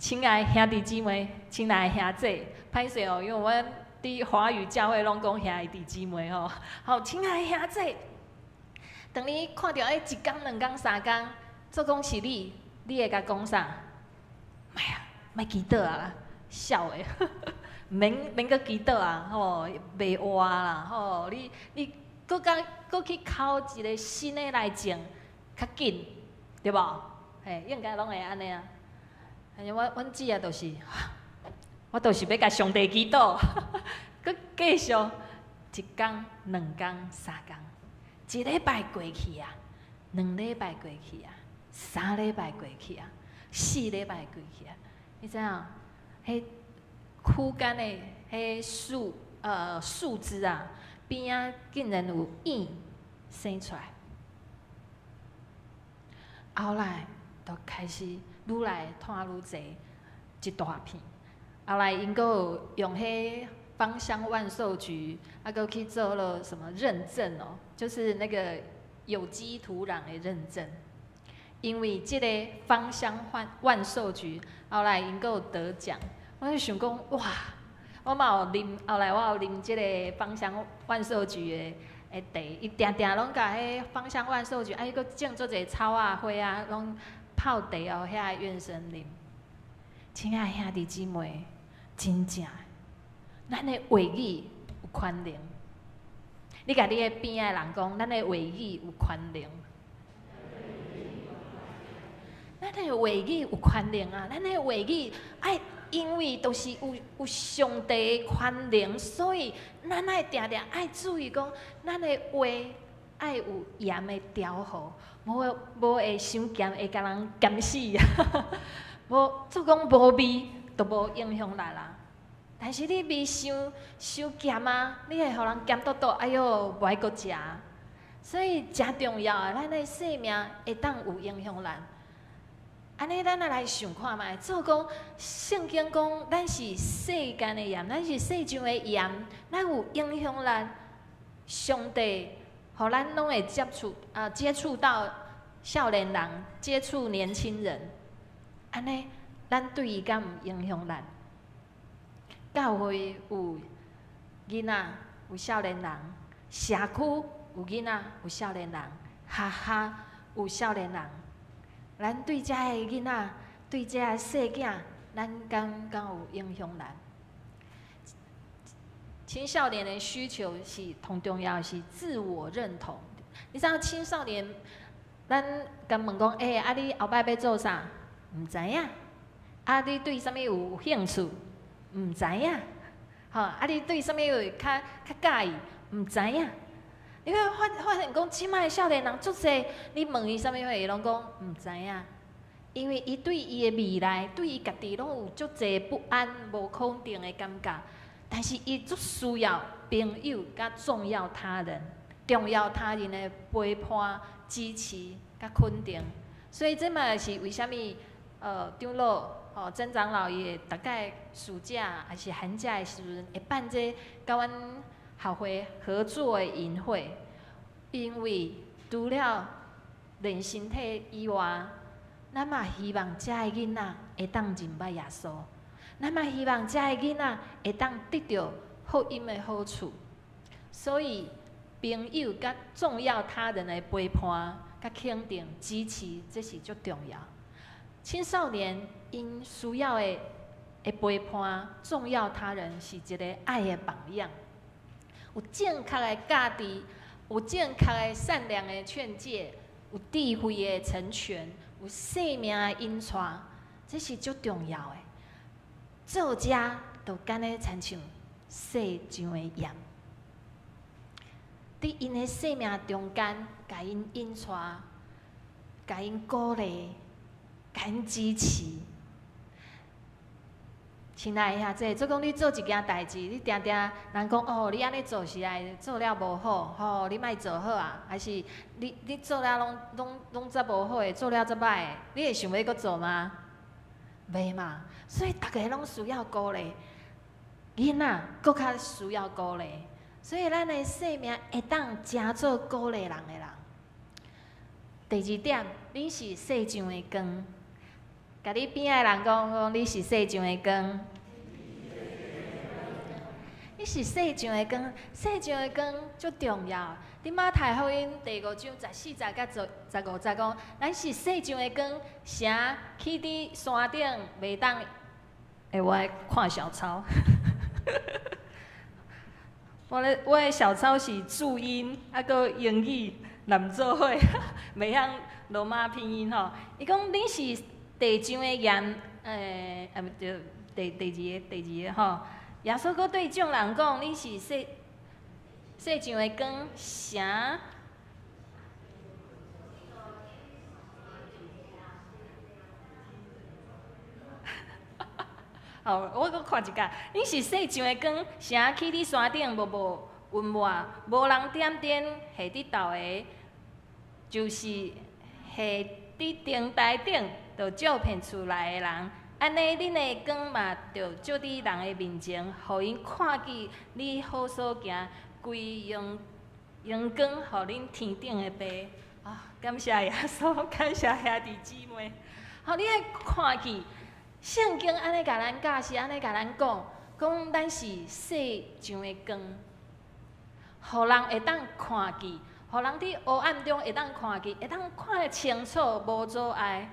親愛兄弟姊妹，親愛兄姐，歹勢哦，因為阮佇華語教會攏講兄弟姊妹吼。好，親愛兄姐，當你看著欸一工、兩工、三工，做講是你，你會共講啥？莫啊，莫祈禱啊啦，痟的，免免閣祈禱啊，吼，袂活啦，吼，你你閣共閣去摳一个新的來種，較緊，對無？嘿，應該攏會按呢啊。但是我阮姊仔就是，我就是欲共上帝祈禱，閣繼續一工、兩工、三工，一禮拜過去啊，2禮拜過去啊，3禮拜過去啊，4禮拜過去啊，你知影？彼枯乾的彼樹枝啊，邊仔竟然有葉生出來，後來就開始愈來湠愈濟，一大片。後來𪜶閣有用彼芳香萬壽菊，啊，閣去做了什麼認證哦？就是那個有機土壤的認證。因為這个芳香萬萬壽菊，後來𪜶閣有得獎。我就想講，哇！我嘛有啉，後來我有啉這个芳香萬壽菊的茶，伊定定攏共彼芳香萬壽菊，啊，伊閣種足濟草仔花啊，攏泡茶予遐個院生啉。親愛兄弟姊妹，真正，咱的話語有權能。你共你的邊仔的人講，咱的話語有權能。咱的話語有權能啊！咱的話語愛，因為都是有上帝的權能，所以咱愛定定愛注意講，咱的話愛有鹽的調和，無無會傷鹹，會共人鹹死啊！無做講無味，就無影響力啦。但是你味傷傷鹹啊，你會予人鹹肚肚，哎喲，無愛閣食。所以誠重要的，咱的生命會當有影響力。按呢，咱仔來想看覓，做講聖經講，咱是世間的鹽，咱是世上的鹽，咱有影響力。上帝予咱攏會接觸啊，接觸到少年人，接觸年輕人。按呢，咱對伊敢有影響力？教會有囡仔，有少年人；社區有囡仔，有少年人；學校有少年人。咱對遮的囡仔，對遮的細囝，咱敢敢有影響力？青少年的需求是同重要的是自我認同。你知影青少年，咱共問講，欸，啊你後擺欲做啥？毋知影。啊你對啥物有興趣？毋知影。吼，啊你對啥物有較較佮意？毋知影。你會發現講，這擺的少年人足濟，你問伊啥物貨，伊攏講毋知影。因為伊對伊的未來，對伊家己攏有足濟不安、無肯定的感覺。但是伊足需要朋友佮重要他人，重要他人的陪伴、支持佮肯定。所以這嘛是為啥物？長老吼，曾長老伊會逐擺暑假抑是寒假的時陣，會辦這佮阮學會合作的營會，因為除了練身體以外，咱嘛希望遮的囡仔會當認捌耶穌，咱嘛希望遮的囡仔會當得著福音的好處。所以，朋友佮重要他人的陪伴、佮肯定、支持，這是足重要。青少年𪜶需要的陪伴、重要他人是一个愛的榜樣，有正確的教導，有正確的善良的勸誡，有智慧的成全，有生命的引帶，這是足重要的。做遮就敢若親像世上的鹽，佇𪜶的生命中間，共𪜶引帶，共𪜶鼓勵，共𪜶支持。親愛的兄弟，做講你做一件代誌，你定定人講哦，你按呢做實在做了無好，吼，你莫做好啊，還是你做了攏遮無好的，做了遮歹的，你會想欲閣做嗎？袂嘛。所以逐家攏需要鼓勵，囡仔閣較需要鼓勵。所以咱的生命會當誠做鼓勵人的人。第二點，恁是世上的光。共你邊仔的人講講，你是世上的光。你是世上的光，世上的光足重要。佇馬太福音第五章十四節佮十五節講，咱是世上的光，城起佇山頂袂當。欸，我愛看小抄。我的小抄是注音，啊，閣英語連做伙，袂曉羅馬拼音吼。伊講恁是地上的鹽，欸，啊毋對，第二個吼。耶穌閣對眾人講：恁是世上的光，城。好，我閣看一下，恁是世上的光，城起佇山頂，無無隱瞞，無人點燈下佇豆下，就是下佇燈臺頂，就照遍厝內的人。按呢，恁的光嘛，著照佇人的面前，予𪜶看見你好所行，歸榮榮光予恁天頂的爸。啊，感謝耶穌，感謝兄弟姊妹。好，你愛看見聖經按呢共咱教示，按呢共咱講，講咱是世上的光，予人會當看見，予人佇黑暗中會當看見，會當看得清楚，無阻礙。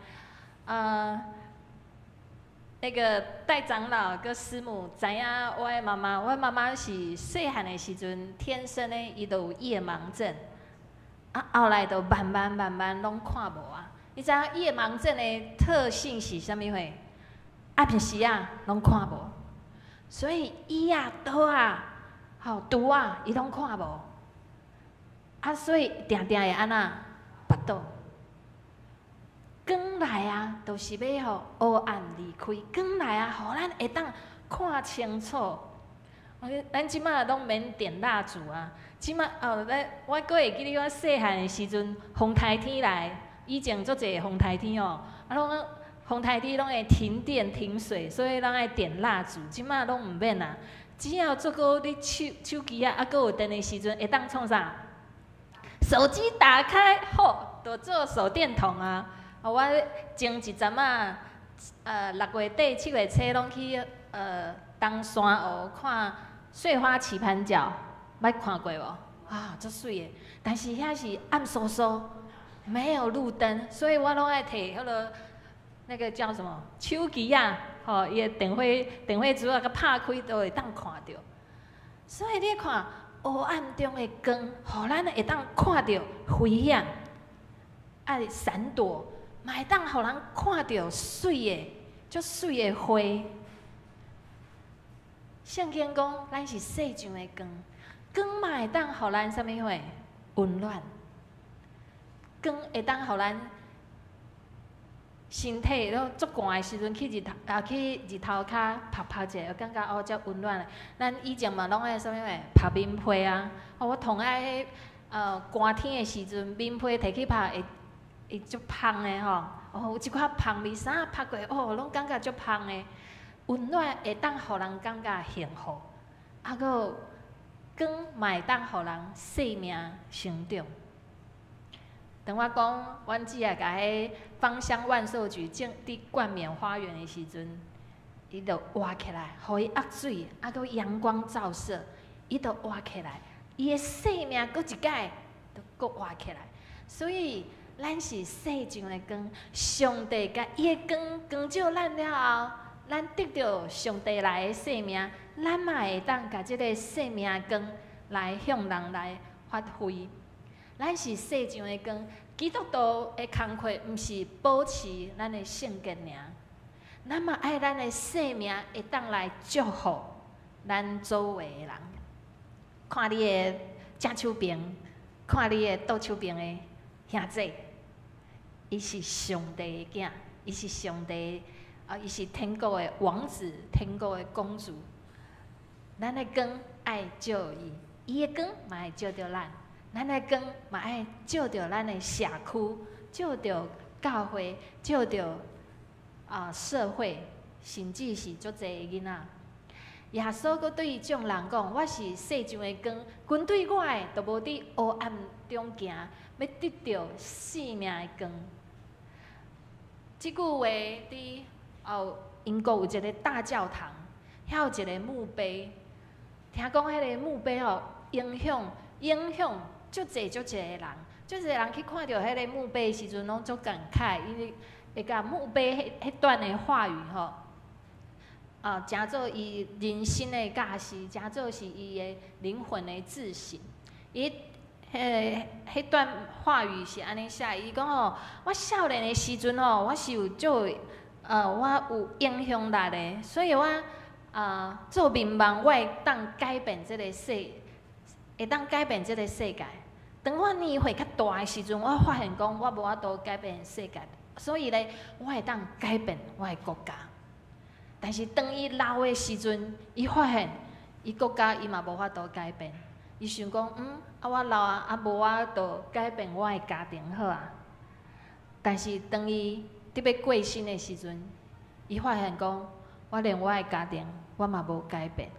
那个戴長老佮師母知影我的媽媽，我的媽媽是細漢的時陣天生的，伊就有夜盲症，啊，後來就慢慢慢慢攏看無啊。你知影夜盲症的特性是啥物貨？暗時啊，攏看無，所以椅仔、桌仔、吼櫥仔，伊攏看無。啊，所以定定會按怎跋倒。光來啊，就是欲予黑暗離開。光來啊，予咱會當看清楚。咱這馬攏免點蠟燭啊。這馬哦，咱我閣會記得我細漢的時陣，風颱天來，以前足濟風颱天哦，啊攏風颱天攏會停電停水，所以咱愛點蠟燭。這馬攏毋免啊，只要做個你手手機仔，猶閣有電的時陣，會當創啥？手機打開，好，就做手電筒啊。我前一陣仔，6月底、7月初攏去東山湖看穗花棋盤腳，捌看過無？啊，足媠的，但是遐是暗嗖嗖，沒有路燈，所以我攏愛提彼个那個叫什麼手機仔，吼，伊的電火電火珠仔，共拍開都會當看著。所以你看，黑暗中的光，予咱會當看著危險，愛閃躲。嘛會當予人看著媠的，足媠的花。聖經講，咱是世上的光，光嘛會當予咱啥物貨？溫暖。光會當予咱身體攏足寒的時陣，去日頭啊，去日頭跤曝曝者，會感覺哦，遮溫暖。咱以前嘛攏愛啥物貨？曝棉被啊。哦，我上愛寒天的時陣，棉被提去曝會會足芳的吼。哦，有一寡芳味，啥曝過哦，攏感覺足芳的。溫暖會當予人感覺幸福，啊，閣有光嘛會當予人生命成長。當我講，阮姊仔共彼芳香萬壽菊種佇冠冕花園的時陣，伊就活起來，予伊壓水，啊，閣陽光照射，伊就活起來，伊的生命閣一擺，就閣活起來。所以，咱是世上的光，上帝共伊的光光照咱了後，咱得著上帝來的生命，咱嘛會當共這个生命光來向人來發揮。咱是世上的光，基督徒的工課毋是保持咱的聖潔爾，咱嘛愛咱的生命會當來祝福咱周圍的人。看你的正手邊，看你的倒手邊的兄弟，伊是上帝的囝，伊是上帝啊，伊是天國的王子，天國的公主。咱的光愛照伊，伊的光嘛會照著咱。咱的光嘛愛照著咱的社區，照著教會，照著社會，甚至是足濟的囡仔。耶穌閣對眾人講：我是世上的光，跟隨我的，就無佇黑暗中行，欲得著生命的光。這句話佇哦英國有一个大教堂，遐有一个墓碑，聽講彼个墓碑吼，影響影響足濟足濟个人，足濟人去看著彼个墓碑的時陣，攏足感慨，因為會共墓碑彼彼段的話語吼，啊，誠做伊人生的教示，誠做是伊的靈魂的自省。伊彼彼段話語是按呢寫，伊講吼，我少年的時陣吼，我是有足我有影響力的，所以我做眠夢，我會當改變這个世，會當改變這个世界。當我年歲較大的時陣，我發現講我無法度改變世界，所以咧，我會當改變我的國家。但是當伊老的時陣，伊發現伊國家伊嘛無法度改變。伊想講，啊我老啊，啊無法度改變我的家庭好啊。但是當伊佇欲過身的時陣，伊發現講，我連我的家庭我嘛無改變。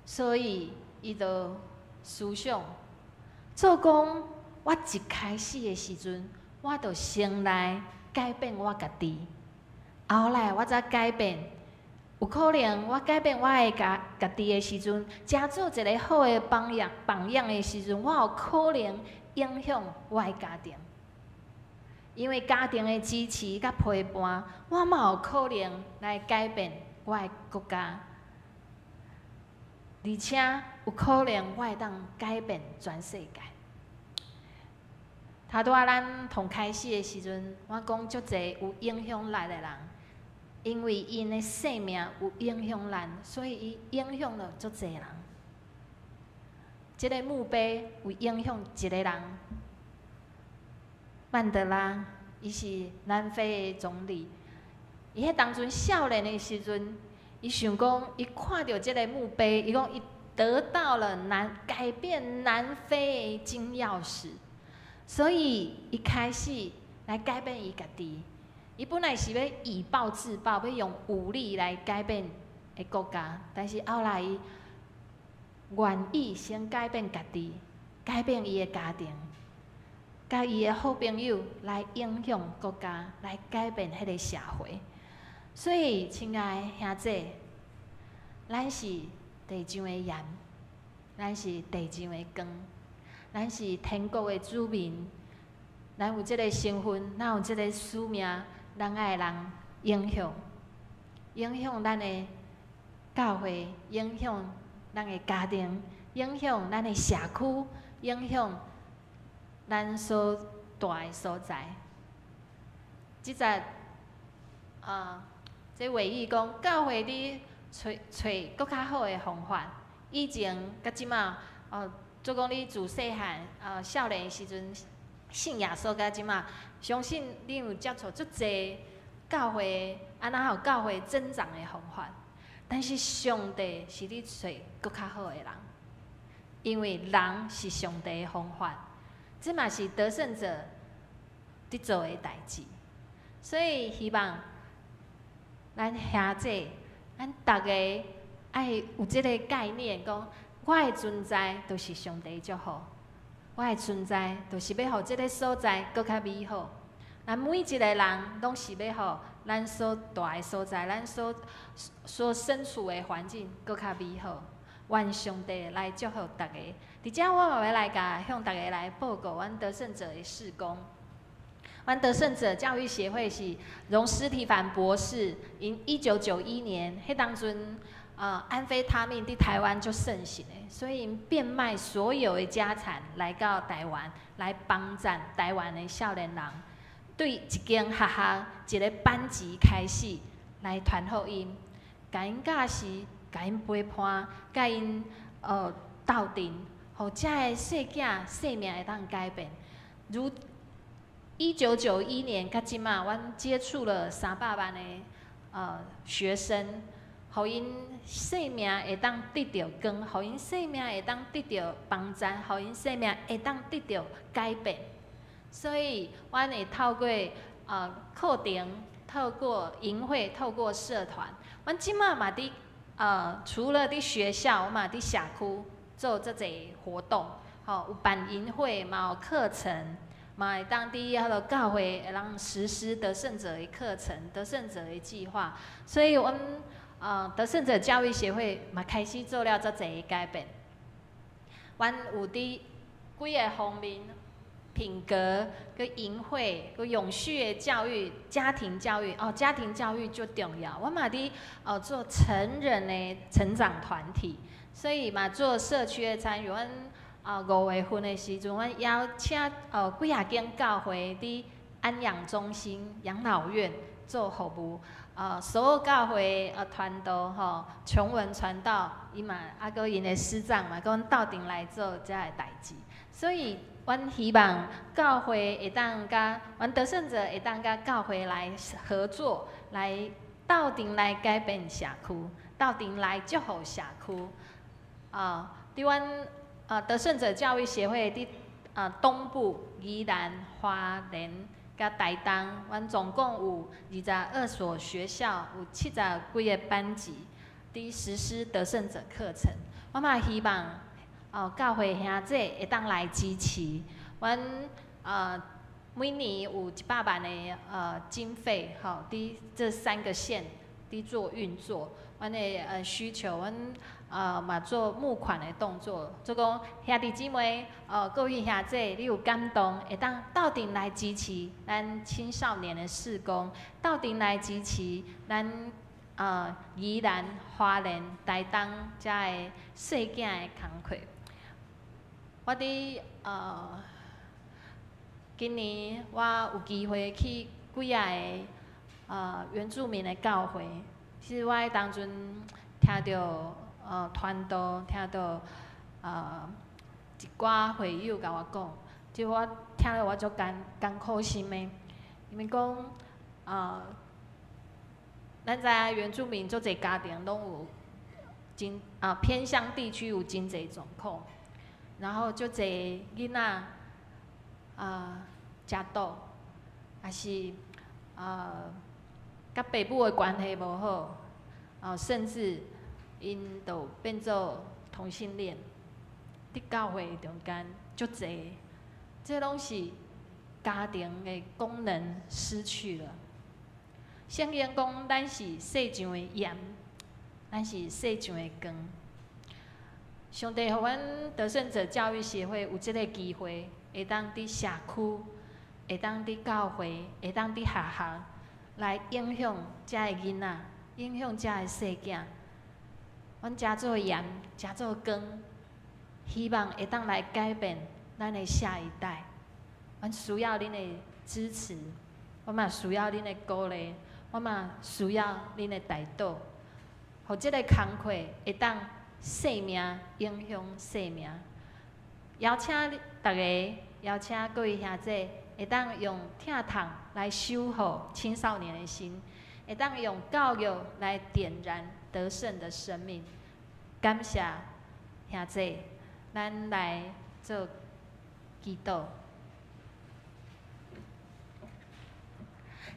所以伊就思想，做講我一開始的時陣，我就先來改變我家己，後來我才改變。有可能我改變我的家家己的時陣，誠做一个好的榜樣榜樣的時陣，我有可能影響我的家庭。因為家庭的支持佮陪伴，我嘛有可能來改變我的國家，而且有可能我會當改變全世界。頭拄仔咱頭開始的時陣，我講足濟有影響力的人，因為𪜶的生命有影響咱，所以伊影響了足濟人。這个墓碑有影響一个人，曼德拉，伊是南非的總理。伊彼當陣少年的時陣，伊想講，伊看著這个墓碑，伊講伊得到了改變南非的金鑰匙，所以伊開始來改變伊家己。伊本來是欲以暴制暴，欲用武力來改變的國家，但是後來伊願意先改變家己，改變伊的家庭，佮伊的好朋友來影響國家，來改變彼个社會。所以，親愛的兄弟，咱是地上的鹽，咱是地上的光，咱是天國的子民，咱有這个身份，咱有這个使命，咱愛予人影響，影響咱的教會，影響咱的家庭，影響咱的社區，影響咱所蹛的所在。這節啊，這話語講，教會佇揣揣閣較好的方法。以前佮這馬哦，做講你自細漢少年的時陣信耶穌到這馬，相信你有接觸足濟教會，按怎予教會增長的方法。但是上帝是佇揣閣較好的人，因為人是上帝的方法，這嘛是得勝者佇做的代誌。所以希望咱兄弟，咱逐个愛有這个概念，講我的存在就是上帝祝福，我的存在就是欲予這个所在閣較美好。咱每一个人攏是欲予咱所蹛的所在，咱所身處的環境閣較美好。願上帝來祝福逐家。佇遮我嘛欲來共向逐家來報告阮得勝者的事工。阮得勝者教育協會是榮斯提凡博士，𪜶1991年，彼當陣，安非他命佇台灣足盛行的，所以𪜶變賣所有的家產來到台灣，來幫贊台灣的少年人，對一間學校一个班級開始來傳福音，共𪜶教示，共𪜶陪伴，共𪜶鬥陣，予遮的細囝生命會當改變。如1991年到這馬，阮接觸了300萬的學生，予𪜶生命會當得著光，予𪜶生命會當得著幫贊，予𪜶生命會當得著改變。所以，阮會透過課程，透過營會，透過社團，阮這馬嘛佇除了佇學校，阮嘛佇社區做這濟活動，吼，有辦營會，嘛有課程，嘛會當佇彼落教會會當實施得勝者的課程、得勝者的計劃。所以，阮得勝者教育協會嘛開始做了遮濟的改變。阮有佇幾个方面，品格、佮營會、佮永續的教育、家庭教育哦，家庭教育足重要。阮嘛佇做成人的成長團體，所以嘛做社區的參與。阮5月份的時陣，阮邀請幾若間教會佇安養中心、養老院做服務。所有教會傳道吼，瓊文傳道，伊嘛啊閣𪜶的師長嘛，佮阮鬥陣來做遮个代誌。所以，阮希望教會會當佮阮得勝者會當佮教會來合作，來鬥陣來改變社區，鬥陣來祝福社區。啊，佇阮得勝者教育協會佇東部宜蘭、花蓮佮台東，阮總共有22所學校，有70幾个班級，佇實施得勝者課程。我嘛希望教會兄弟會當來支持。阮每年有100萬的經費，吼，佇這三個縣伫做运作，阮的需求，阮嘛做募款的动作，做讲兄弟姊妹，各位兄姐，你有感动，会当鬥陣來支持咱青少年的事工，鬥陣來支持咱宜蘭、花蓮、台東遮的細囝的工課。我佇今年我有機會去幾仔个原住民的教會，其實我彼當陣聽著傳道，聽著一寡會友共我講，就我聽了我足艱艱苦心的，因為講咱知影原住民足濟家庭攏有真偏鄉地區有真濟狀況，然後足濟囡仔食毒，抑是佮爸母的關係無好，甚至𪜶就變做同性戀，佇教會中間足濟，這攏是家庭的功能失去了。聖經講，咱是世上的鹽，咱是世上的光。上帝予阮得勝者教育協會有這个機會，會當佇社區，會當佇教會，會當佇學校來影響遮的囡仔，影響遮的細囝。阮遮做鹽，遮做光，希望會當來改變咱的下一代。阮需要恁的支持，我嘛需要恁的鼓勵，我嘛需要恁的代禱，予這个工課會當生命影響生命。邀請逐家，邀請各位兄弟，會當用疼痛來守護青少年的心，會當用教育來點燃得勝的生命。感謝兄弟，咱來做祈禱。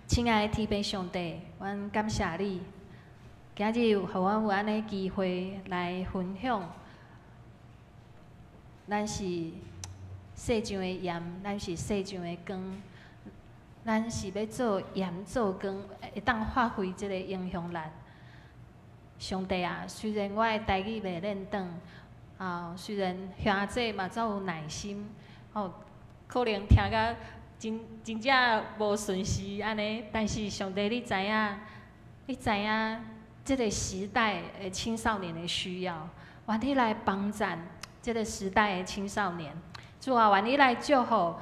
親愛的天父上帝，阮感謝你，今日予阮有按呢機會來分享。咱是世上的鹽，咱是世上的光，咱是欲做鹽做光，會當發揮這个影響力。上帝啊，雖然我的台語袂輪轉，雖然兄姐嘛足有耐心，可能聽甲真真正無順時按呢，但是上帝你知影，你知影這个時代的青少年的需要，願你來幫贊這个時代的青少年。主啊，願你來祝福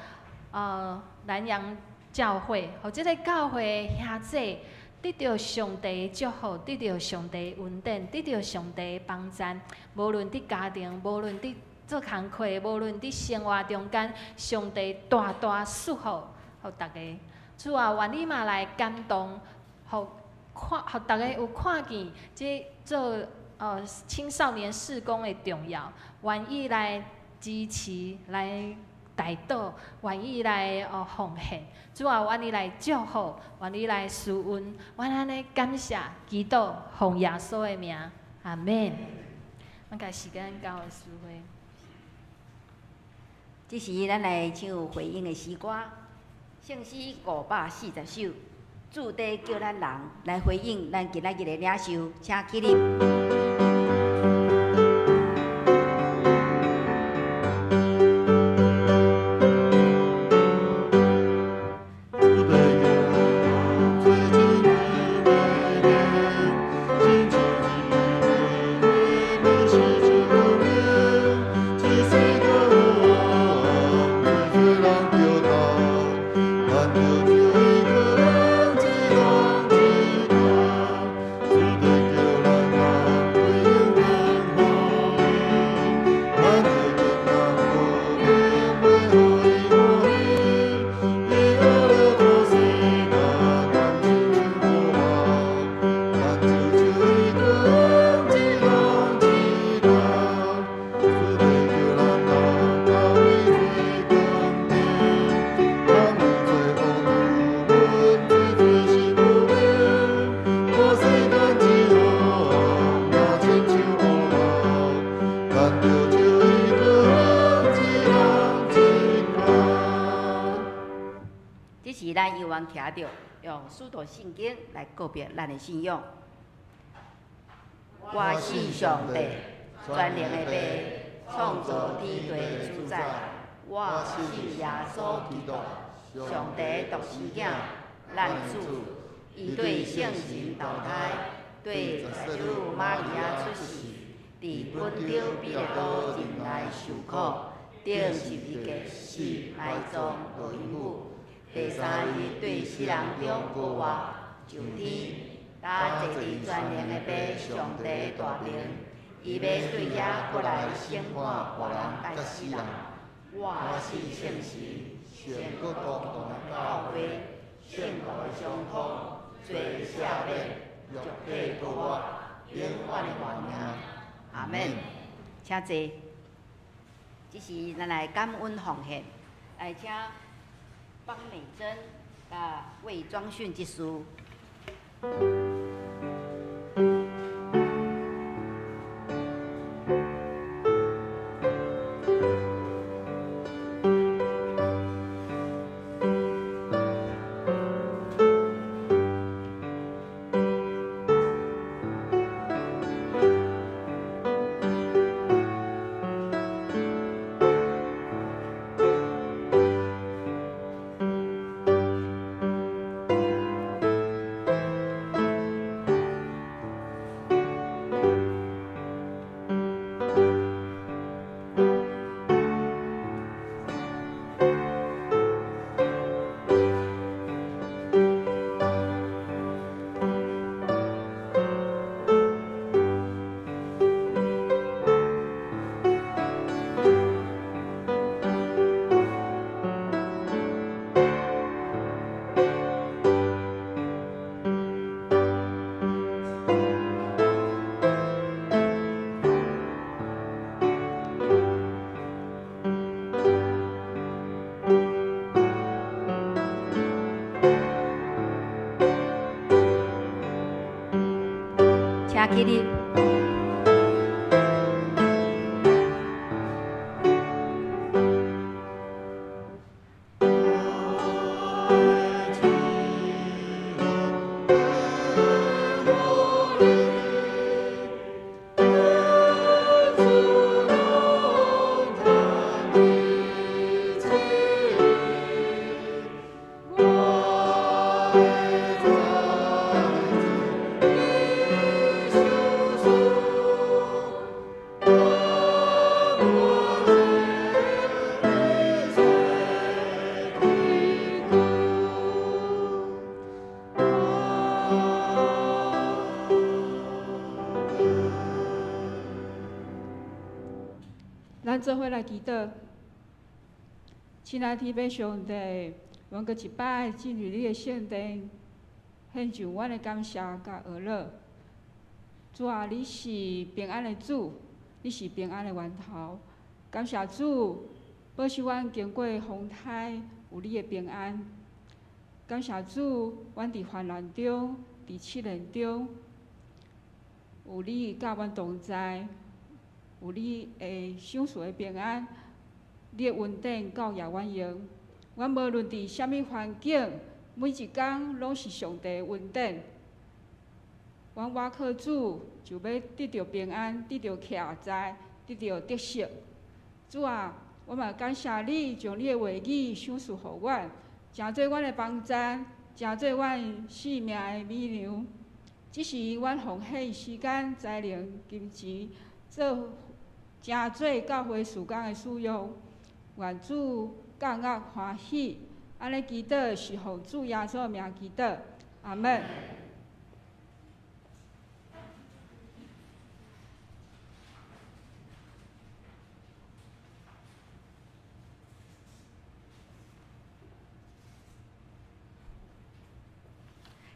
南洋教會，予這个教會的兄弟得著上帝的祝福，得著上帝的恩典，得著上帝的幫贊。無論佇家庭，無論佇做工課，無論佇生活中間，上帝大大祝福予逐家。主啊，願你嘛來感動，予看，予逐家有看見這做青少年事工的重要，願意來支持，來代禱，願意來奉獻。主啊，願你來祝福，願你來施恩，阮按呢感謝祈禱，奉耶穌的名，阿們。阮共時間交予淑惠。這時，咱來唱回應的詩歌，聖詩540首，主題叫咱人來回應咱今仔日的領袖，請起立。徛著，用使徒信經來告別咱的信仰。我信上帝，全能的父，创造天地的主宰。我信耶稣基督，上帝的独生囝，咱主。伊对圣神投胎，对十女玛利亚出世，伫本丢彼拉多忍耐受苦，钉十字架死，埋葬，落阴府。第三日对死人中复活，上天，搭坐伫全能的父上帝的大能，伊欲对遐阁来审判活人佮死人。我信圣神，圣国公同的教会，圣徒的相通，罪赦免，肉体复活，永远的活命。阿门。请坐。这时咱来感恩奉献，来请方美珍佮魏庄训执事。请起立。咱做伙来祈祷，亲爱的天父上帝，阮阁一摆进入你的圣殿，献上阮的感谢佮呵咾。主啊，你是平安的主，你是平安的源头。感谢主，保守阮经过风台，有你的平安。感谢主，阮伫患难中，伫试炼中，有你佮阮同在。有你的赏赐的平安，你的恩典够额阮用。阮无论伫啥物环境，每一工拢是上帝的恩典。阮倚靠主，就欲得著平安，得著徛在，得著得胜。主啊，我嘛感谢你，将你的话语赏赐予阮，成做阮的帮赞，成做阮生命的美粮。这是阮奉献时间、才能、金钱，做成做教会事工的使用。愿主降压欢喜，按呢祈祷是奉主耶稣的名祈祷，阿们。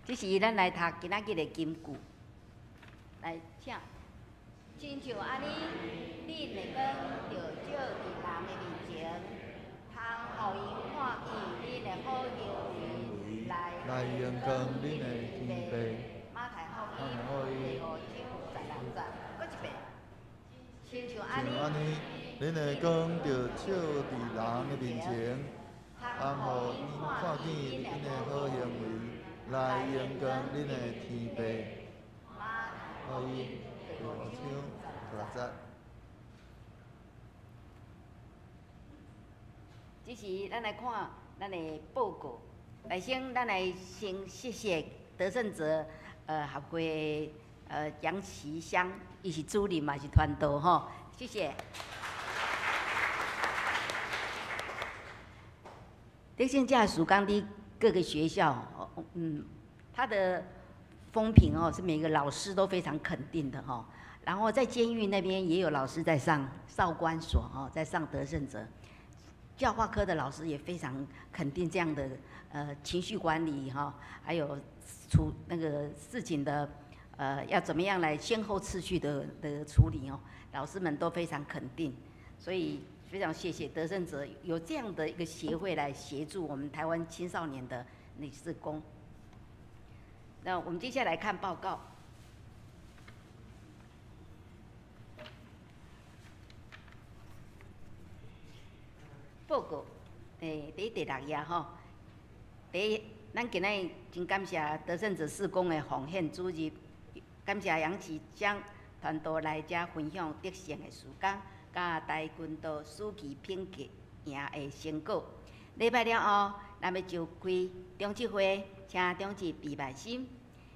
这是咱来读今仔日的金句，来，请。亲像按呢，恁的光著照伫人的面前，通予𪜶看见恁的好行为，来荣光恁的天父。马太福音第五章16节，阁一遍。亲像按呢，恁的光著照伫人的面前，通予𪜶看见恁的好行为，来荣光恁的天父。马太福音第第五章十六節。這時，咱來看咱的報告。來先，咱來先謝謝得勝者協會楊其香，伊是主任嘛，是傳道吼，謝謝。得勝者事工佇各個學校，他的風評哦，是每個老師都非常肯定的吼。然後在監獄那邊也有老師在上少管所哦，在上得勝者。教化科的老師也非常肯定這樣的情緒管理哈，還有處那個事情的要怎麼樣來先後次序的處理哦，老師們都非常肯定，所以非常謝謝得勝者有這樣的一個協會來協助我們台灣青少年的理事工。那我們接下來看報告。報告，佇第六頁吼，第一，咱今日真感謝得勝者事工的奉獻主任，感謝楊啟章團隊來遮分享得勝的事工，佮跆拳道暑期品格營的成果。禮拜了後，咱欲召開長執會，請長執畢萬心。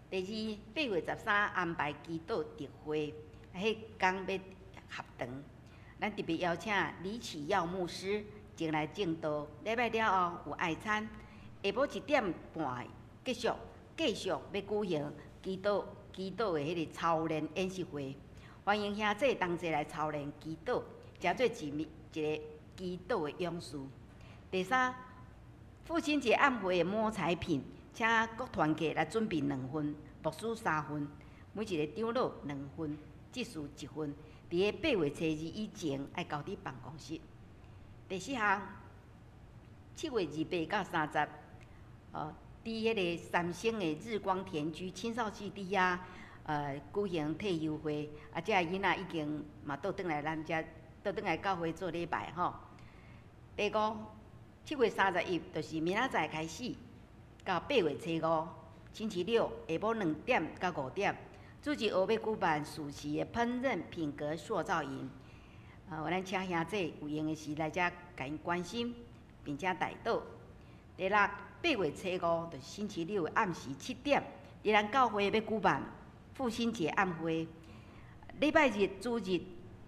第二，8月13安排祈禱特會，彼工欲合堂，咱特別邀請李啟耀牧師前來證道。禮拜了後有愛餐，下晡1點半結束，繼續欲舉行祈禱的彼個操練演習會，歡迎兄弟同齊來操練祈禱，成做一個祈禱的勇士。第三，父親節暗會的摸彩品，請各團契來準備兩份，牧師三份，每一個長老兩份，執事一份。佇个8月初二以前，愛交佇辦公室。第四項，7月28到30，佇彼个三星的日光田居青少系佇遐，舉行退休會，啊，這个囡仔已經嘛倒轉來咱遮，倒轉來教會做禮拜吼。第五，7月31，就是明仔載開始，到8月初五，星期六下晡2點到5點，主日學欲舉辦暑期的烹飪品格塑造營。咱請兄弟有閒的時來遮共𪜶關心，並且代禱。第六，8月初五，就是星期六的暗時7點，佇咱教會欲舉辦父親節暗會。禮拜日主日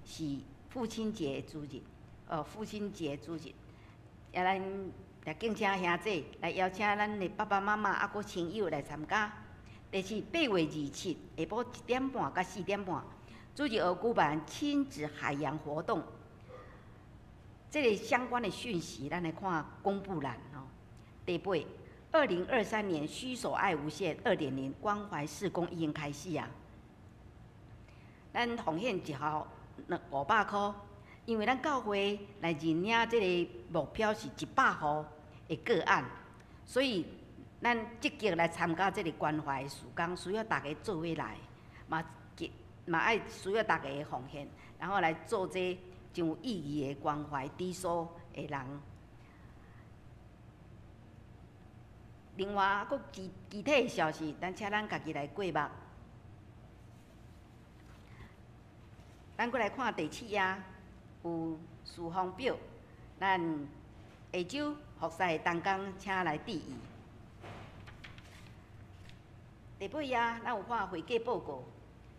是父親節主日，父親節主日，啊，咱也敬請兄弟來邀請咱的爸爸媽媽啊，閣親友來參加。第四，8月27下晡1點半到4點半，主日學舉辦親子海洋活動。這个相關的訊息，咱來看公布欄哦。第八，2023年施手愛無限2.0關懷事工已經開始啊。咱奉獻一號500箍，因為咱教會來認領這个目標是100戶的個案，所以咱積極來參加這个關懷事工，需要大家做伙來，嘛愛需要大家的奉獻，然後來做這真有意義的關懷低收的人。另外，閣具體的消息，咱請咱家己來過目。咱閣來看第七頁，有事奉表，咱下週服侍的同工，請來注意。第八頁，咱有看會計報告，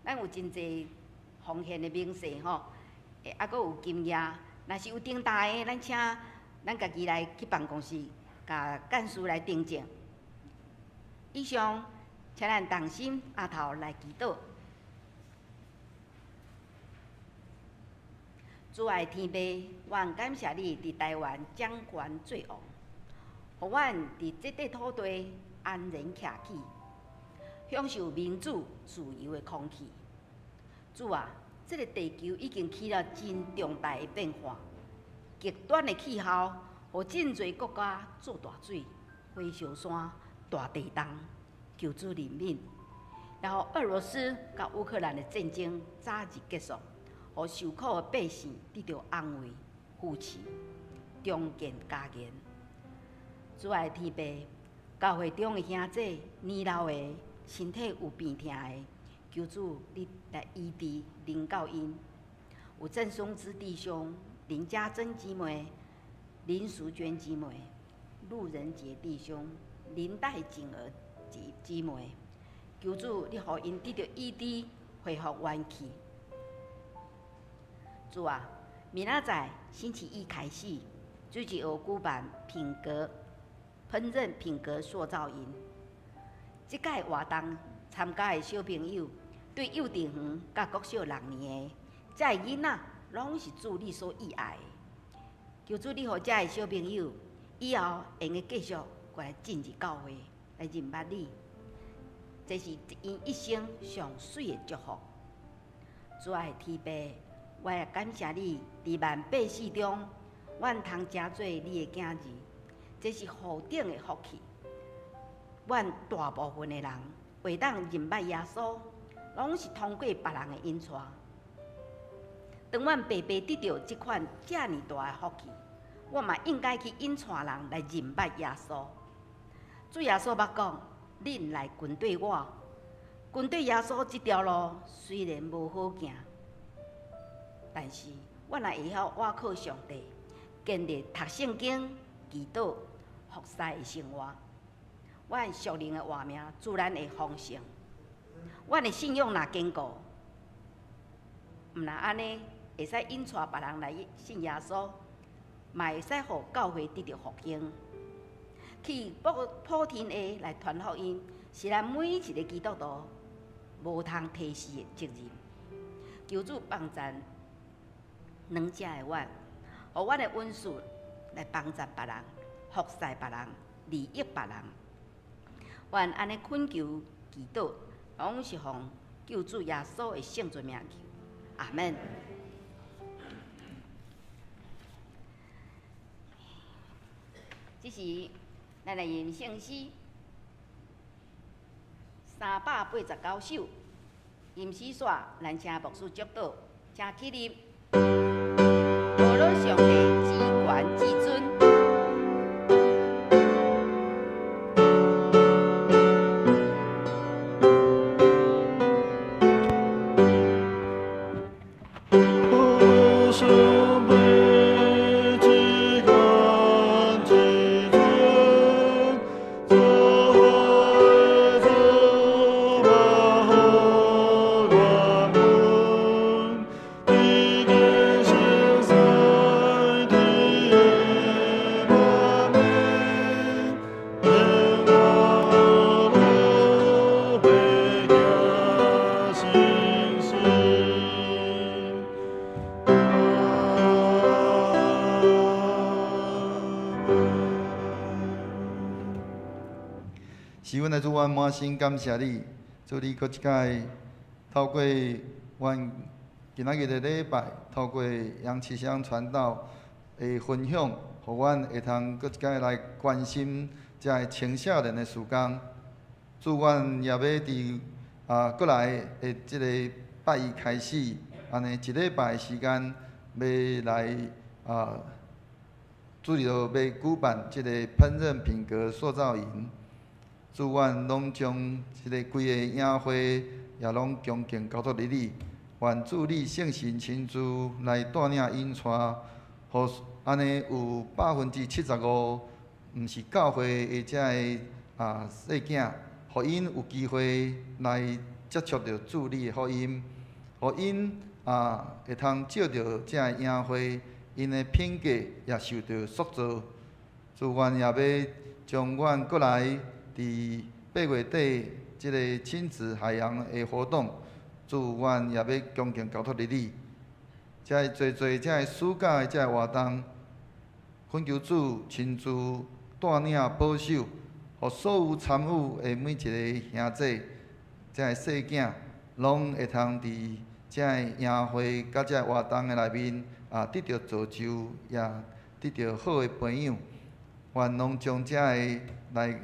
咱有真濟奉獻的明細吼，啊，閣有金額。若是有重大的，咱請咱家己來去辦公室，共幹事來訂正。以上，請咱同心阿頭來祈禱。主愛天父，阮感謝你佇台灣掌權做王，予阮佇這塊土地安然徛起，享受民主自由的空氣。主啊，這个地球已經起了真重大的變化，極端的氣候，予真濟國家做大水、火燒山、大地動，求主憐憫。然後俄羅斯佮烏克蘭的戰爭早日結束，予受苦的百姓得著安慰、扶持、重建家園。主愛天父，教會中的兄弟、年老的、身體有病痛的、求主你來醫治靈教𪜶。有鄭松之弟兄、林家珍姊妹、林淑娟姊妹、陸仁傑弟兄、林黛錦兒姊妹，求主你予𪜶得著醫治，恢復元氣。主啊，明仔載星期一開始，主日學舉辦品格烹飪品格塑造營。這屆活動參加的小朋友，對幼稚園佮國小六年的，這个囡仔攏是主你所喜愛的。求主你予這个小朋友以後會用得繼續過來進入教會來認捌你，這是𪜶一生上媠的祝福。主愛的天父，我也感謝你，佇萬百世中，阮通成做你的囝兒，這是何等的福氣！阮大部分的人會當認捌耶穌，攏是通過別人的引帶。當阮白白得著這款遮爾大的福氣，我嘛應該去引帶人來認捌耶穌。主耶穌捌講：恁來跟綴我，跟綴耶穌這條路雖然無好行，但是阮若會曉倚靠上帝，建立讀聖經、祈禱、服侍的生活，阮屬靈的活命自然會豐盛。阮的信仰若堅固，毋但按呢會使引帶別人來信耶穌，嘛會使予教會得著復興。去普普天下來傳福音，是咱每一个基督徒無通推卸的責任。求主幫贊軟弱的阮，予阮的恩賜來幫助別人、服侍別人、利益別人。阮按呢懇求祈禱，攏是奉救主耶穌的聖尊名求，阿們。這時，咱來吟聖詩389首，吟詩煞，咱請牧師祝禱，請起立。無論上帝至懸至尊。是阮的主，阮滿心感謝你，主你閣一擺透過阮今仔日的禮拜，透過楊啟香傳道的分享，予阮會通閣一擺來關心這个青少年的事工。主，阮也欲佇閣來的這個拜一開始，按呢一禮拜的時間，欲來主日欲舉辦這个烹飪品格塑造營。主，阮攏將這個規个營會也攏恭敬交託予你，願主你聖神親自來帶領引帶，予按呢有75%毋是教會的這个細囝，予𪜶有機會來接觸著主你的福音，予𪜶會通藉著這个營會，𪜶的品格也受著塑造。主，阮也欲將阮閣來佇8月底這个親子海洋的活動，主，阮也欲恭敬交託予你。這个濟濟這个暑假的這个活動，懇求主親自帶領保守，予所有參與的每一个兄弟、這个細囝，攏會通佇這个營會佮這个活動的內面得著造就，也得著好的培養。願攏將這个來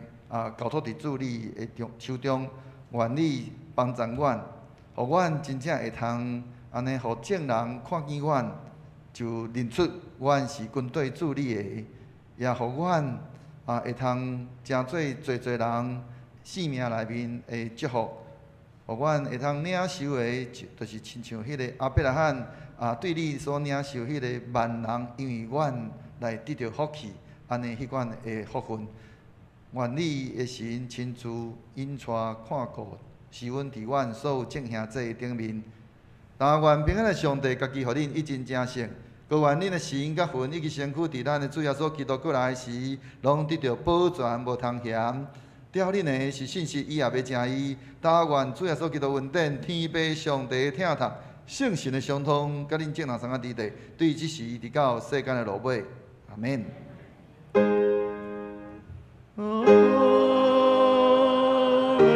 交託佇主你的手中，願你幫助阮，予阮真正會通按呢，予眾人看見阮，就認出阮是跟綴主你的，也予阮會通成做濟濟人性命內面的祝福。予阮會通領受的，就是親像彼個亞伯拉罕啊，對你所領受彼個萬人，因為阮來得著福氣，按呢彼款的福分。願你的神親自引帶看顧，使阮佇阮所有眾兄弟頂面。但願平安的上帝家己予恁一真成聖，閣願恁的心佮魂以及身軀，佇咱的主耶穌基督過來時，攏得著保全無通嫌。疼恁的是信實，伊也欲成伊。但願主耶穌基督恩典、天父上帝疼痛、聖神的相通，佮恁眾人相佮佇咧，對這時直到世間的落尾。阿門。阿門，阿門，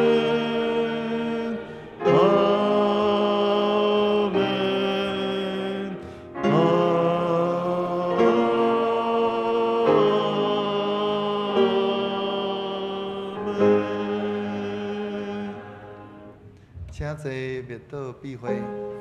阿門。請坐，默禱閉會。